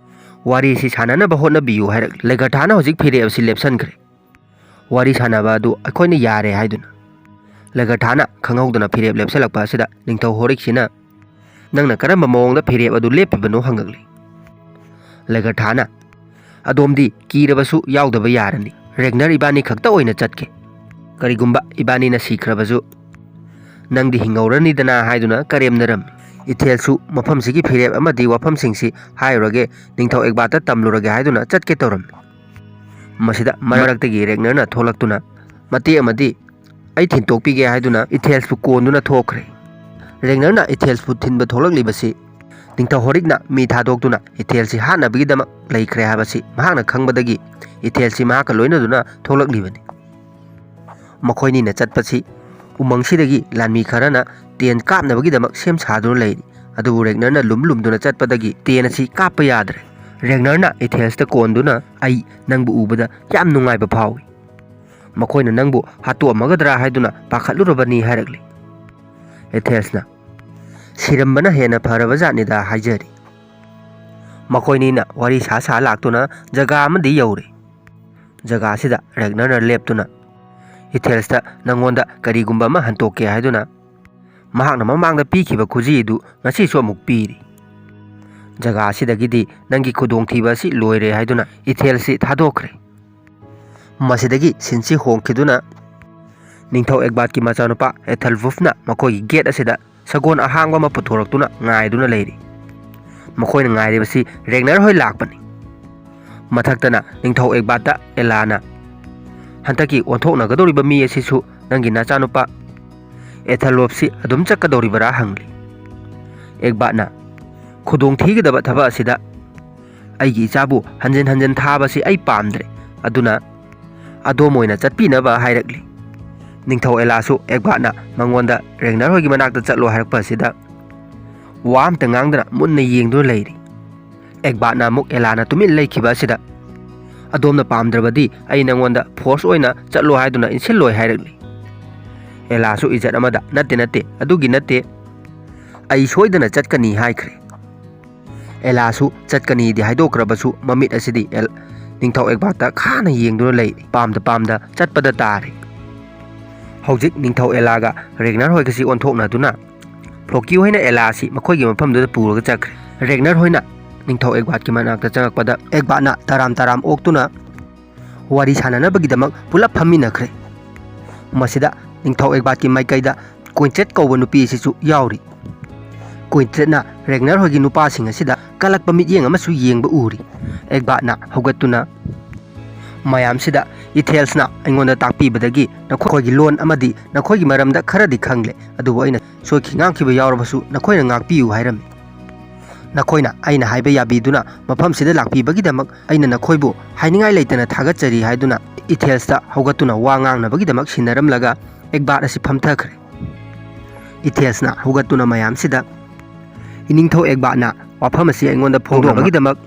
ꯋꯥꯔꯤꯁꯤ ꯁꯥꯟꯅꯅꯕ ꯍꯣꯠꯅꯕꯤꯌꯨ" ꯍꯥꯏꯔꯛꯂꯤ꯫ ꯂꯦꯒꯔꯊꯥꯅ ꯍꯧꯖꯤꯛ ꯐꯤꯔꯦꯞ ꯑꯁꯤ ꯂꯦꯞꯁꯟꯈ꯭ꯔꯦ꯫ ꯋꯥꯔꯤ ꯁꯥꯟꯅꯕ ꯑꯗꯨ ꯑꯩꯈꯣꯏꯅ ꯌꯥꯔꯦ ꯍꯥꯏꯗꯨꯅ꯫ ꯂꯦꯒꯔꯊꯥꯅ ꯈꯪꯍꯧꯗꯅ ꯐꯤꯔꯦꯞ ꯂꯦꯞꯁꯜꯂꯛꯄ ꯑꯁꯤꯗ ꯅꯤꯡꯊꯧ ꯍꯣꯔꯤꯛꯁꯤꯅ, "ꯅꯪꯅ ꯀꯔꯝꯕ ꯃꯑꯣꯡꯗ ꯐꯤꯔꯦꯞ ꯑꯗꯨ ꯂꯦꯞꯄꯤꯕꯅꯣ?" ꯍꯪꯉꯛꯂꯤ꯫ ꯂꯦꯒꯔꯊꯥꯅ, "ꯑꯗꯣꯝꯗꯤ ꯀꯤꯔꯕꯁꯨ ꯌꯥꯎꯗꯕ ꯌꯥꯔꯅꯤ꯫ ꯔꯦꯒꯅꯔ ꯏꯕꯥꯅꯤ ꯈꯛꯇ ꯑꯣꯏꯅ ꯆꯠꯀꯦ꯫ ꯀꯔꯤꯒꯨꯝꯕ ꯏꯕꯥꯅꯤꯅ ꯁꯤꯈ꯭ꯔꯕꯁꯨ ꯅꯪꯗꯤ ꯍꯤꯡꯍꯧꯔꯅꯤꯗꯅ" ꯍꯥꯏꯗꯨꯅ ꯀꯔꯦꯝꯅꯔꯝꯃꯤ꯫ ꯏꯊꯦꯜꯁꯨ ꯃꯐꯝꯁꯤꯒꯤ ꯐꯤꯔꯦꯞ ꯑꯃꯗꯤ ꯋꯥꯐꯝꯁꯤꯡꯁꯤ ꯍꯥꯏꯔꯨꯔꯒꯦ, ꯅꯤꯡꯊꯧ ꯑꯦꯛꯕꯥꯠꯇ ꯇꯝꯂꯨꯔꯒꯦ ꯍꯥꯏꯗꯨꯅ ꯆꯠꯀꯦ ꯇꯧꯔꯝꯃꯤ꯫ ꯃꯁꯤꯗ ꯃꯔꯛꯇꯒꯤ ꯔꯦꯒꯅꯔꯅ ꯊꯣꯛꯂꯛꯇꯨꯅ ꯃꯇꯦꯛ ꯑꯃꯗꯤ ꯑꯩ ꯊꯤꯟꯇꯣꯛꯄꯤꯒꯦ ꯍꯥꯏꯗꯨꯅ ꯏꯊꯦꯜꯁꯄꯨ ꯀꯣꯟꯗꯨꯅ ꯊꯣꯛꯈ꯭ꯔꯦ꯫ ꯔꯦꯒꯅꯔꯅ ꯏꯊꯦꯜꯁꯄꯨ ꯊꯤꯟꯕ ꯊꯣꯛꯂꯛꯂꯤꯕꯁꯤ ꯅꯤꯡꯊꯧ ꯍꯣꯔꯤꯛꯅ ꯃꯤ ꯊꯥꯗꯣꯛꯇꯨꯅ ꯏꯊꯦꯜꯁꯤ ꯍꯥꯠꯅꯕꯒꯤꯗꯃꯛ ꯂꯩꯈ꯭ꯔꯦ ꯍꯥꯏꯕꯁꯤ ꯃꯍꯥꯛꯅ ꯈꯪꯕꯗꯒꯤ ꯏꯊꯦꯜꯁꯤ ꯃꯍꯥꯛꯀ ꯂꯣꯏꯅꯗꯨꯅ ꯊꯣꯛꯂꯛꯂꯤꯕꯅꯤ꯫ ꯃꯈꯣꯏꯅꯤꯅ ꯆꯠꯄꯁꯤ ꯎꯃꯪꯁꯤꯗꯒꯤ ꯂꯥꯟꯃꯤ ꯈꯔꯅ ꯇꯦꯟ ꯀꯥꯞꯅꯕꯒꯤꯗꯃꯛ ꯁꯦꯝ ꯁꯥꯗꯨꯅ ꯂꯩꯔꯤ꯫ ꯑꯗꯨꯕꯨ ꯔꯦꯒꯅꯔꯅ ꯂꯨꯝ ꯂꯨꯝꯗꯨꯅ ꯆꯠꯄꯗꯒꯤ ꯇꯦꯟ ꯑꯁꯤ ꯀꯥꯞꯄ ꯌꯥꯗ꯭ꯔꯦ꯫ ꯔꯦꯒꯅꯔꯅ ꯏꯊꯦꯜꯁꯇ ꯀꯣꯟꯗꯨꯅ, "ꯑꯩ ꯅꯪꯕꯨ ꯎꯕꯗ ꯌꯥꯝ ꯅꯨꯡꯉꯥꯏꯕ ꯐꯥꯎꯏ꯫ ꯃꯈꯣꯏꯅ ꯅꯪꯕꯨ ꯍꯥꯠꯇꯣꯛꯑꯝꯃꯒꯗ꯭ꯔꯥ ꯍꯥꯏꯗꯨꯅ ꯄꯥꯈꯠꯂꯨꯔꯕꯅꯤ" ꯍꯥꯏꯔꯛꯂꯤ꯫ ꯏꯊꯦꯜꯁꯅ, "ꯁꯤꯔꯝꯕꯅ ꯍꯦꯟꯅ ꯐꯔꯕ ꯖꯥꯠꯅꯤꯗ" ꯍꯥꯏꯖꯔꯤ꯫ ꯃꯈꯣꯏꯅꯤꯅ ꯋꯥꯔꯤ ꯁꯥ ꯁꯥ ꯂꯥꯛꯇꯨꯅ ꯖꯒꯥ ꯑꯃꯗꯤ ꯌꯧꯔꯦ꯫ ꯖꯒꯥ ꯑꯁꯤꯗ ꯔꯦꯒꯅꯔꯅ ꯂꯦꯞꯇꯨꯅ, "ꯏꯊꯦꯜꯁꯇ ꯅꯪꯉꯣꯟꯗ ꯀꯔꯤꯒꯨꯝꯕ ꯑꯃ ꯍꯟꯇꯣꯛꯀꯦ" ꯍꯥꯏꯗꯨꯅ ꯃꯍꯥꯛꯅ ꯃꯃꯥꯡꯗ ꯄꯤꯈꯤꯕ ꯈꯨꯖꯤ ꯑꯗꯨ ꯉꯁꯤꯁꯨ ꯑꯃꯨꯛ ꯄꯤꯔꯤ꯫ "ꯖꯒꯥ ꯑꯁꯤꯗꯒꯤꯗꯤ ꯅꯪꯒꯤ ꯈꯨꯗꯣꯡꯊꯤꯕ ꯑꯁꯤ ꯂꯣꯏꯔꯦ" ꯍꯥꯏꯗꯨꯅ ꯏꯊꯦꯜꯁꯤ ꯊꯥꯗꯣꯛꯈ꯭ꯔꯦ꯫ ꯃꯁꯤꯗꯒꯤ ꯁꯤꯟꯁꯤ ꯍꯣꯡꯈꯤꯗꯨꯅ ꯅꯤꯡꯊꯧ ꯑꯦꯛꯕꯥꯠꯀꯤ ꯃꯆꯥꯅꯨꯄꯥ ꯑꯦꯊꯜꯋꯨꯐꯅ ꯃꯈꯣꯏꯒꯤ ꯒꯦꯠ ꯑꯁꯤꯗ ꯁꯒꯣꯜ ꯑꯍꯥꯡꯕ ꯑꯃ ꯄꯨꯊꯣꯔꯛꯇꯨꯅ ꯉꯥꯏꯗꯨꯅ ꯂꯩꯔꯤ꯫ ꯃꯈꯣꯏꯅ ꯉꯥꯏꯔꯤꯕꯁꯤ ꯔꯦꯒꯅꯔ ꯍꯣꯏ ꯂꯥꯛꯄꯅꯤ꯫ ꯃꯊꯛꯇꯅ ꯅꯤꯡꯊꯧ ꯑꯦꯛꯕꯥꯠꯇ ꯑꯦꯂꯥꯅ, "ꯍꯟꯗꯛꯀꯤ ꯑꯣꯟꯊꯣꯛꯅꯒꯗꯧꯔꯤꯕ ꯃꯤ ꯑꯁꯤꯁꯨ ꯅꯪꯒꯤ ꯅꯆꯥꯅꯨꯄꯥ ꯑꯦꯊꯜꯋꯨꯐꯁꯤ ꯑꯗꯨꯝ ꯆꯠꯀꯗꯧꯔꯤꯕꯔꯥ?" ꯍꯪꯂꯤ꯫ ꯑꯦꯛꯕꯥꯠꯅ, "ꯈꯨꯗꯣꯡ ꯊꯤꯒꯗꯕ ꯊꯕꯛ ꯑꯁꯤꯗ ꯑꯩꯒꯤ ꯏꯆꯥꯕꯨ ꯍꯟꯖꯤꯟ ꯍꯟꯖꯤꯟ ꯊꯥꯕꯁꯤ ꯑꯩ ꯄꯥꯝꯗ꯭ꯔꯦ꯫ ꯑꯗꯨꯅ ꯑꯗꯣꯝ ꯑꯣꯏꯅ ꯆꯠꯄꯤꯅꯕ" ꯍꯥꯏꯔꯛꯂꯤ꯫ ꯅꯤꯡꯊꯧ ꯑꯦꯂꯥꯁꯨ ꯑꯦꯛꯕꯥꯠꯅ ꯃꯉꯣꯟꯗ "ꯔꯦꯒꯅꯔ ꯍꯣꯏꯒꯤ ꯃꯅꯥꯛꯇ ꯆꯠꯂꯣ" ꯍꯥꯏꯔꯛꯄ ꯑꯁꯤꯗ ꯋꯥ ꯑꯝꯇ ꯉꯥꯡꯗꯅ ꯃꯨꯟꯅ ꯌꯦꯡꯗꯨꯅ ꯂꯩꯔꯤ꯫ ꯑꯦꯛꯕꯥꯠꯅ ꯑꯃꯨꯛ ꯑꯦꯂꯥꯅ ꯇꯨꯃꯤꯟ ꯂꯩꯈꯤꯕ ꯑꯁꯤꯗ, "ꯑꯗꯣꯝꯅ ꯄꯥꯝꯗ꯭ꯔꯕꯗꯤ ꯑꯩ ꯅꯉꯣꯟꯗ ꯐꯣꯔꯁ ꯑꯣꯏꯅ ꯆꯠꯂꯣ ꯍꯥꯏꯗꯨꯅ ꯏꯟꯁꯤꯜꯂꯣꯏ" ꯍꯥꯏꯔꯛꯂꯤ꯫ ꯑꯦꯂꯥꯁꯨ ꯏꯖꯠ ꯑꯃꯗ, "ꯅꯠꯇꯦ, ꯅꯠꯇꯦ, ꯑꯗꯨꯒꯤ ꯅꯠꯇꯦ꯫ ꯑꯩ ꯁꯣꯏꯗꯅ ꯆꯠꯀꯅꯤ" ꯍꯥꯏꯈ꯭ꯔꯦ꯫ ꯑꯦꯂꯥꯁꯨ ꯆꯠꯀꯅꯤꯗꯤ ꯍꯥꯏꯗꯣꯛꯈ꯭ꯔꯕꯁꯨ ꯃꯃꯤꯠ ꯑꯁꯤꯗꯤ ꯑꯦꯜ-, ꯅꯤꯡꯊꯧ ꯑꯦꯛꯕꯥꯠꯇ ꯈꯥꯅ ꯌꯦꯡꯗꯨꯅ ꯂꯩꯔꯤ꯫ ꯄꯥꯝꯗ ꯄꯥꯝꯗ ꯆꯠꯄꯗ ꯇꯥꯔꯦ꯫ ꯍꯧꯖꯤꯛ ꯅꯤꯡꯊꯧ ꯑꯦꯂꯥꯒ ꯔꯦꯒꯅꯔ ꯍꯣꯏꯒꯁꯤ ꯑꯣꯟꯊꯣꯛꯅꯗꯨꯅ ꯐ꯭ꯂꯣꯀꯤ ꯍꯣꯏꯅ ꯑꯦꯂꯥꯁꯤ ꯃꯈꯣꯏꯒꯤ ꯃꯐꯝꯗꯨꯗ ꯄꯨꯔꯒ ꯆꯠꯈ꯭ꯔꯦ꯫ ꯔꯦꯒꯅꯔ ꯍꯣꯏꯅ ꯅꯤꯡꯊꯧ ꯑꯦꯛꯕꯥꯠꯀꯤ ꯃꯅꯥꯛꯇ ꯆꯪꯉꯛꯄꯗ ꯑꯦꯛꯕꯥꯠꯅ ꯇꯔꯥꯝ ꯇꯔꯥꯝ ꯑꯣꯛꯇꯨꯅ ꯋꯥꯔꯤ ꯁꯥꯟꯅꯅꯕꯒꯤꯗꯃꯛ ꯄꯨꯂꯞ ꯐꯝꯃꯤꯟꯅꯈ꯭ꯔꯦ꯫ ꯃꯁꯤꯗ ꯅꯤꯡꯊꯧ ꯑꯦꯛꯕꯥꯠꯀꯤ ꯃꯥꯏꯀꯩꯗ ꯀ꯭ꯋꯤꯟꯆꯦꯠ ꯀꯧꯕ ꯅꯨꯄꯤ ꯑꯁꯤꯁꯨ ꯌꯥꯎꯔꯤ꯫ ꯀ꯭ꯋꯤꯟꯇꯦꯠꯅ ꯔꯦꯒꯅꯔ ꯍꯣꯏꯒꯤ ꯅꯨꯄꯥꯁꯤꯡ ꯑꯁꯤꯗ ꯀꯜꯂꯛꯄ ꯃꯤꯠꯌꯦꯡ ꯑꯃꯁꯨ ꯌꯦꯡꯕ ꯎꯔꯤ꯫ ꯑꯦꯒꯕꯥꯠꯅ ꯍꯧꯒꯠꯇꯨꯅ, "ꯃꯌꯥꯝꯁꯤꯗ ꯏꯊꯦꯜꯁꯅ ꯑꯩꯉꯣꯟꯗ ꯇꯥꯛꯄꯤꯕꯗꯒꯤ ꯅꯈꯣꯏꯒꯤ ꯂꯣꯟ ꯑꯃꯗꯤ ꯅꯈꯣꯏꯒꯤ ꯃꯔꯝꯗ ꯈꯔꯗꯤ ꯈꯪꯂꯦ, ꯑꯗꯨꯕꯨ ꯑꯩꯅ ꯁꯣꯏꯈꯤ ꯉꯥꯡꯈꯤꯕ ꯌꯥꯎꯔꯕꯁꯨ ꯅꯈꯣꯏꯅ ꯉꯥꯛꯄꯤꯌꯨ ꯍꯥꯏꯔꯝꯃꯤ꯫ ꯅꯈꯣꯏꯅ ꯑꯩꯅ ꯍꯥꯏꯕ ꯌꯥꯕꯤꯗꯨꯅ ꯃꯐꯝꯁꯤꯗ ꯂꯥꯛꯄꯤꯕꯒꯤꯗꯃꯛ ꯑꯩꯅ ꯅꯈꯣꯏꯕꯨ ꯍꯥꯏꯅꯤꯡꯉꯥꯏ ꯂꯩꯇꯅ ꯊꯥꯒꯠꯆꯔꯤ" ꯍꯥꯏꯗꯨꯅ ꯏꯊꯦꯜꯁꯇ ꯍꯧꯒꯠꯇꯨꯅ ꯋꯥ ꯉꯥꯡꯅꯕꯒꯤꯗꯃꯛ ꯁꯤꯟꯅꯔꯝꯂꯒ ꯑꯦꯒꯕꯥꯠ ꯑꯁꯤ ꯐꯝꯊꯈ꯭ꯔꯦ꯫ ꯏꯊꯦꯜꯁꯅ ꯍꯧꯒꯠꯇꯨꯅ ꯃꯌꯥꯝꯁꯤꯗ ꯏꯅꯤꯡꯊꯧ ꯑꯦꯒꯕꯥꯠꯅ ꯋꯥꯐꯝ ꯑꯁꯤ ꯑꯩꯉꯣꯟꯗ ꯐꯣꯡꯗꯣꯛꯅꯕꯒꯤꯗꯃꯛ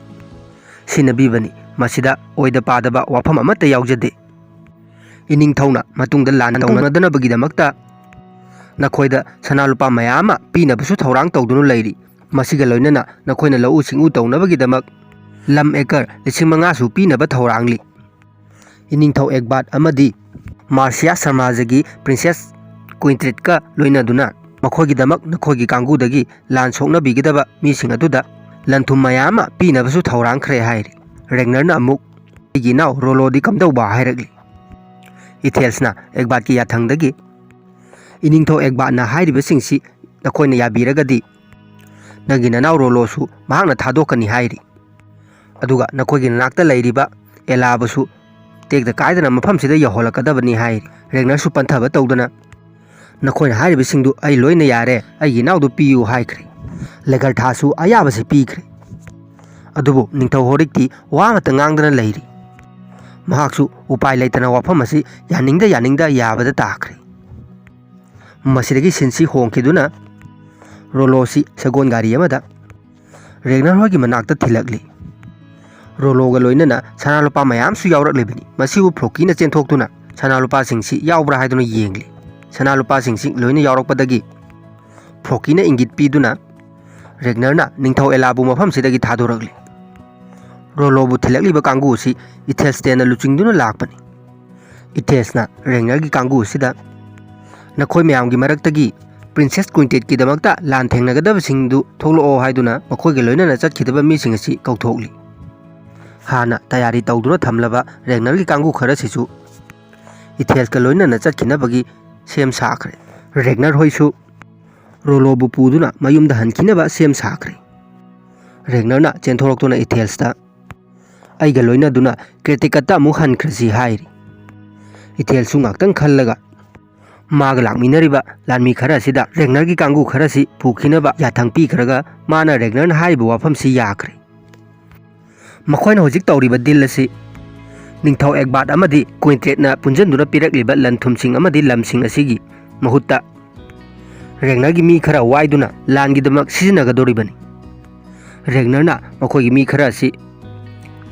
ꯁꯤꯟꯅꯕꯤꯕꯅꯤ꯫ ꯃꯁꯤꯗ ꯑꯣꯏꯗ ꯄꯥꯗꯕ ꯋꯥꯐꯝ ꯑꯃꯠꯇ ꯌꯥꯎꯖꯗꯦ꯫ ꯏꯅꯤꯡꯊꯧꯅ ꯃꯇꯨꯡꯗ ꯂꯥꯟ ꯇꯧꯅꯗꯅꯕꯒꯤꯗꯃꯛꯇ ꯅꯈꯣꯏꯗ ꯁꯅꯥ ꯂꯨꯄꯥ ꯃꯌꯥꯝ ꯑꯃ ꯄꯤꯅꯕꯁꯨ ꯊꯧꯔꯥꯡ ꯇꯧꯗꯨꯅ ꯂꯩꯔꯤ꯫ ꯃꯁꯤꯒ ꯂꯣꯏꯅꯅ ꯅꯈꯣꯏꯅ ꯂꯧꯎ ꯁꯤꯡꯎ ꯇꯧꯅꯕꯒꯤꯗꯃꯛ ꯂꯝ ꯑꯦꯀꯔ ꯂꯤꯁꯤꯡ ꯃꯉꯥꯁꯨ ꯄꯤꯅꯕ ꯊꯧꯔꯥꯡꯂꯤ꯫ ꯏꯅꯤꯡꯊꯧ ꯑꯦꯒꯕꯥꯠ ꯑꯃꯗꯤ ꯃꯥꯔꯁꯤꯌꯥ ꯁꯃꯥꯖꯒꯤ ꯄ꯭ꯔꯤꯟꯁꯦꯁ ꯀ꯭ꯋꯤꯟꯇ꯭ꯔꯤꯠꯀ ꯂꯣꯏꯅꯗꯨꯅ ꯃꯈꯣꯏꯒꯤꯗꯃꯛ ꯅꯈꯣꯏꯒꯤ ꯀꯥꯡꯕꯨꯗꯒꯤ ꯂꯥꯟ ꯁꯣꯛꯅꯕꯤꯒꯗꯕ ꯃꯤꯁꯤꯡ ꯑꯗꯨꯗ ꯂꯟ ꯊꯨꯝ ꯃꯌꯥꯝ ꯑꯃ ꯄꯤꯅꯕꯁꯨ ꯊꯧꯔꯥꯡꯈ꯭ꯔꯦ ꯍꯥꯏꯔꯤ꯫ ꯔꯦꯒꯅꯔꯅ ꯑꯃꯨꯛ, "ꯑꯩꯒꯤ ꯏꯅꯥꯎ ꯔꯣꯂꯣꯗꯤ ꯀꯝꯗꯧꯕ?" ꯍꯥꯏꯔꯛꯂꯤ꯫ ꯏꯊꯦꯜꯁꯅ ꯑꯦꯒꯕꯥꯠꯀꯤ ꯌꯥꯊꯪꯗꯒꯤ, "ꯏꯅꯤꯡꯊꯧ ꯑꯦꯒꯕꯥꯠꯅ ꯍꯥꯏꯔꯤꯕꯁꯤꯡꯁꯤ ꯅꯈꯣꯏꯅ ꯌꯥꯕꯤꯔꯒꯗꯤ ꯅꯪꯒꯤ ꯅꯅꯥꯎ ꯔꯣꯂꯣꯁꯨ ꯃꯍꯥꯛꯅ ꯊꯥꯗꯣꯛꯀꯅꯤ ꯍꯥꯏꯔꯤ꯫ ꯑꯗꯨꯒ ꯅꯈꯣꯏꯒꯤ ꯅꯅꯥꯛꯇ ꯂꯩꯔꯤꯕ ꯑꯦꯂꯥꯕꯨꯁꯨ ꯇꯦꯛꯇ ꯀꯥꯏꯗꯅ ꯃꯐꯝꯁꯤꯗ ꯌꯧꯍꯜꯂꯛꯀꯗꯕꯅꯤ" ꯍꯥꯏꯔꯤ꯫ ꯔꯦꯒꯅꯔꯁꯨ ꯄꯟꯊꯕ ꯇꯧꯗꯅ, "ꯅꯈꯣꯏꯅ ꯍꯥꯏꯔꯤꯕꯁꯤꯡꯗꯨ ꯑꯩ ꯂꯣꯏꯅ ꯌꯥꯔꯦ, ꯑꯩꯒꯤ ꯏꯅꯥꯎꯗꯨ ꯄꯤꯌꯨ" ꯍꯥꯏꯈ꯭ꯔꯦ꯫ ꯂꯦꯒꯔꯊꯥꯁꯨ ꯑꯌꯥꯕꯁꯤ ꯄꯤꯈ꯭ꯔꯦ꯫ ꯑꯗꯨꯕꯨ ꯅꯤꯡꯊꯧ ꯍꯣꯔꯤꯛꯇꯤ ꯋꯥ ꯑꯃꯠꯇ ꯉꯥꯡꯗꯅ ꯂꯩꯔꯤ꯫ ꯃꯍꯥꯛꯁꯨ ꯎꯄꯥꯏ ꯂꯩꯇꯅ ꯋꯥꯐꯝ ꯑꯁꯤ ꯌꯥꯅꯤꯡꯗ ꯌꯥꯅꯤꯡꯗ ꯌꯥꯕꯗ ꯇꯥꯈ꯭ꯔꯦ꯫ ꯃꯁꯤꯗꯒꯤ ꯁꯤꯟꯁꯤ ꯍꯣꯡꯈꯤꯗꯨꯅ ꯔꯣꯂꯣꯁꯤ ꯁꯒꯣꯜ ꯒꯥꯔꯤ ꯑꯃꯗ ꯔꯦꯒꯅꯔ ꯍꯣꯏꯒꯤ ꯃꯅꯥꯛꯇ ꯊꯤꯜꯂꯛꯂꯤ꯫ ꯔꯣꯂꯣꯒ ꯂꯣꯏꯅꯅ ꯁꯅꯥ ꯂꯨꯄꯥ ꯃꯌꯥꯝꯁꯨ ꯌꯥꯎꯔꯛꯂꯤꯕꯅꯤ꯫ ꯃꯁꯤꯕꯨ ꯐ꯭ꯂꯣꯀꯤꯅ ꯆꯦꯟꯊꯣꯛꯇꯨꯅ ꯁꯅꯥ ꯂꯨꯄꯥꯁꯤꯡꯁꯤ ꯌꯥꯎꯕ꯭ꯔꯥ ꯍꯥꯏꯗꯨꯅ ꯌꯦꯡꯂꯤ꯫ ꯁꯅꯥ ꯂꯨꯄꯥꯁꯤꯡꯁꯤ ꯂꯣꯏꯅ ꯌꯥꯎꯔꯛꯄꯗꯒꯤ ꯐ꯭ꯂꯣꯀꯤꯅ ꯏꯪꯒꯤꯠ ꯄꯤꯗꯨꯅ ꯔꯦꯒꯅꯔꯅ ꯅꯤꯡꯊꯧ ꯑꯦꯂꯥꯕꯨ ꯃꯐꯝꯁꯤꯗꯒꯤ ꯊꯥꯗꯣꯔꯛꯂꯤ꯫ ꯔꯣꯂꯣꯕꯨ ꯊꯤꯜꯂꯛꯂꯤꯕ ꯀꯥꯡꯕꯨ ꯑꯁꯤ ꯏꯊꯦꯜꯁꯇꯦꯟꯅ ꯂꯨꯆꯤꯡꯗꯨꯅ ꯂꯥꯛꯄꯅꯤ꯫ ꯏꯊꯦꯜꯁꯅ ꯔꯦꯒꯅꯔꯒꯤ ꯀꯥꯡꯕꯨ ꯑꯁꯤꯗ, "ꯅꯈꯣꯏ ꯃꯌꯥꯝꯒꯤ ꯃꯔꯛꯇꯒꯤ ꯄ꯭ꯔꯤꯟꯁꯦꯁ ꯀ꯭ꯋꯤꯟꯇꯦꯠꯀꯤꯗꯃꯛꯇ ꯂꯥꯟ ꯊꯦꯡꯅꯒꯗꯕꯁꯤꯡꯗꯨ ꯊꯣꯛꯂꯛꯑꯣ" ꯍꯥꯏꯗꯨꯅ ꯃꯈꯣꯏꯒ ꯂꯣꯏꯅꯅ ꯆꯠꯈꯤꯗꯕ ꯃꯤꯁꯤꯡ ꯑꯁꯤ ꯀꯧꯊꯣꯛꯂꯤ꯫ ꯍꯥꯟꯅ ꯇꯌꯥꯔꯤ ꯇꯧꯗꯨꯅ ꯊꯝꯂꯕ ꯔꯦꯒꯅꯔꯒꯤ ꯀꯥꯡꯕꯨ ꯈꯔꯁꯤꯁꯨ ꯏꯊꯦꯜꯁꯀ ꯂꯣꯏꯅꯅ ꯆꯠꯈꯤꯅꯕꯒꯤ ꯁꯦꯝ ꯁꯥꯈ꯭ꯔꯦ꯫ ꯔꯦꯒꯅꯔ ꯍꯣꯏꯁꯨ ꯔꯣꯂꯣꯕꯨ ꯄꯨꯗꯨꯅ ꯃꯌꯨꯝꯗ ꯍꯟꯈꯤꯅꯕ ꯁꯦꯝ ꯁꯥꯈ꯭ꯔꯦ꯫ ꯔꯦꯒꯅꯔꯅ ꯆꯦꯟꯊꯣꯔꯛꯇꯨꯅ ꯏꯊꯦꯜꯁꯇ, "ꯑꯩꯒ ꯂꯣꯏꯅꯗꯨꯅ ꯀ꯭ꯔꯦꯇꯤꯀꯠꯇ ꯑꯃꯨꯛ ꯍꯟꯈ꯭ꯔꯁꯤ" ꯍꯥꯏꯔꯤ꯫ ꯏꯊꯦꯜꯁꯨ ꯉꯥꯛꯇꯪ ꯈꯜꯂꯒ ꯃꯥꯒ ꯂꯥꯛꯃꯤꯟꯅꯔꯤꯕ ꯂꯥꯟꯃꯤ ꯈꯔ ꯑꯁꯤꯗ ꯔꯦꯒꯅꯔꯒꯤ ꯀꯥꯡꯕꯨ ꯈꯔꯁꯤ ꯄꯨꯈꯤꯅꯕ ꯌꯥꯊꯪ ꯄꯤꯈ꯭ꯔꯒ ꯃꯥꯅ ꯔꯦꯒꯅꯔꯅ ꯍꯥꯏꯔꯤꯕ ꯋꯥꯐꯝꯁꯤ ꯌꯥꯈ꯭ꯔꯦ꯫ ꯃꯈꯣꯏꯅ ꯍꯧꯖꯤꯛ ꯇꯧꯔꯤꯕ ꯗꯤꯜ ꯑꯁꯤ ꯅꯤꯡꯊꯧ ꯑꯦꯒꯕꯥꯠ ꯑꯃꯗꯤ ꯀ꯭ꯋꯤꯟꯇ꯭ꯔꯦꯠꯅ ꯄꯨꯟꯁꯤꯟꯗꯨꯅ ꯄꯤꯔꯛꯂꯤꯕ ꯂꯟ ꯊꯨꯝꯁꯤꯡ ꯑꯃꯗꯤ ꯂꯝꯁꯤꯡ ꯑꯁꯤꯒꯤ ꯃꯍꯨꯠꯇ ꯔꯦꯒꯅꯔꯒꯤ ꯃꯤ ꯈꯔ ꯋꯥꯏꯗꯨꯅ ꯂꯥꯟꯒꯤꯗꯃꯛ ꯁꯤꯖꯤꯟꯅꯒꯗꯧꯔꯤꯕꯅꯤ꯫ ꯔꯦꯒꯅꯔꯅ ꯃꯈꯣꯏꯒꯤ ꯃꯤ ꯈꯔ ꯑꯁꯤ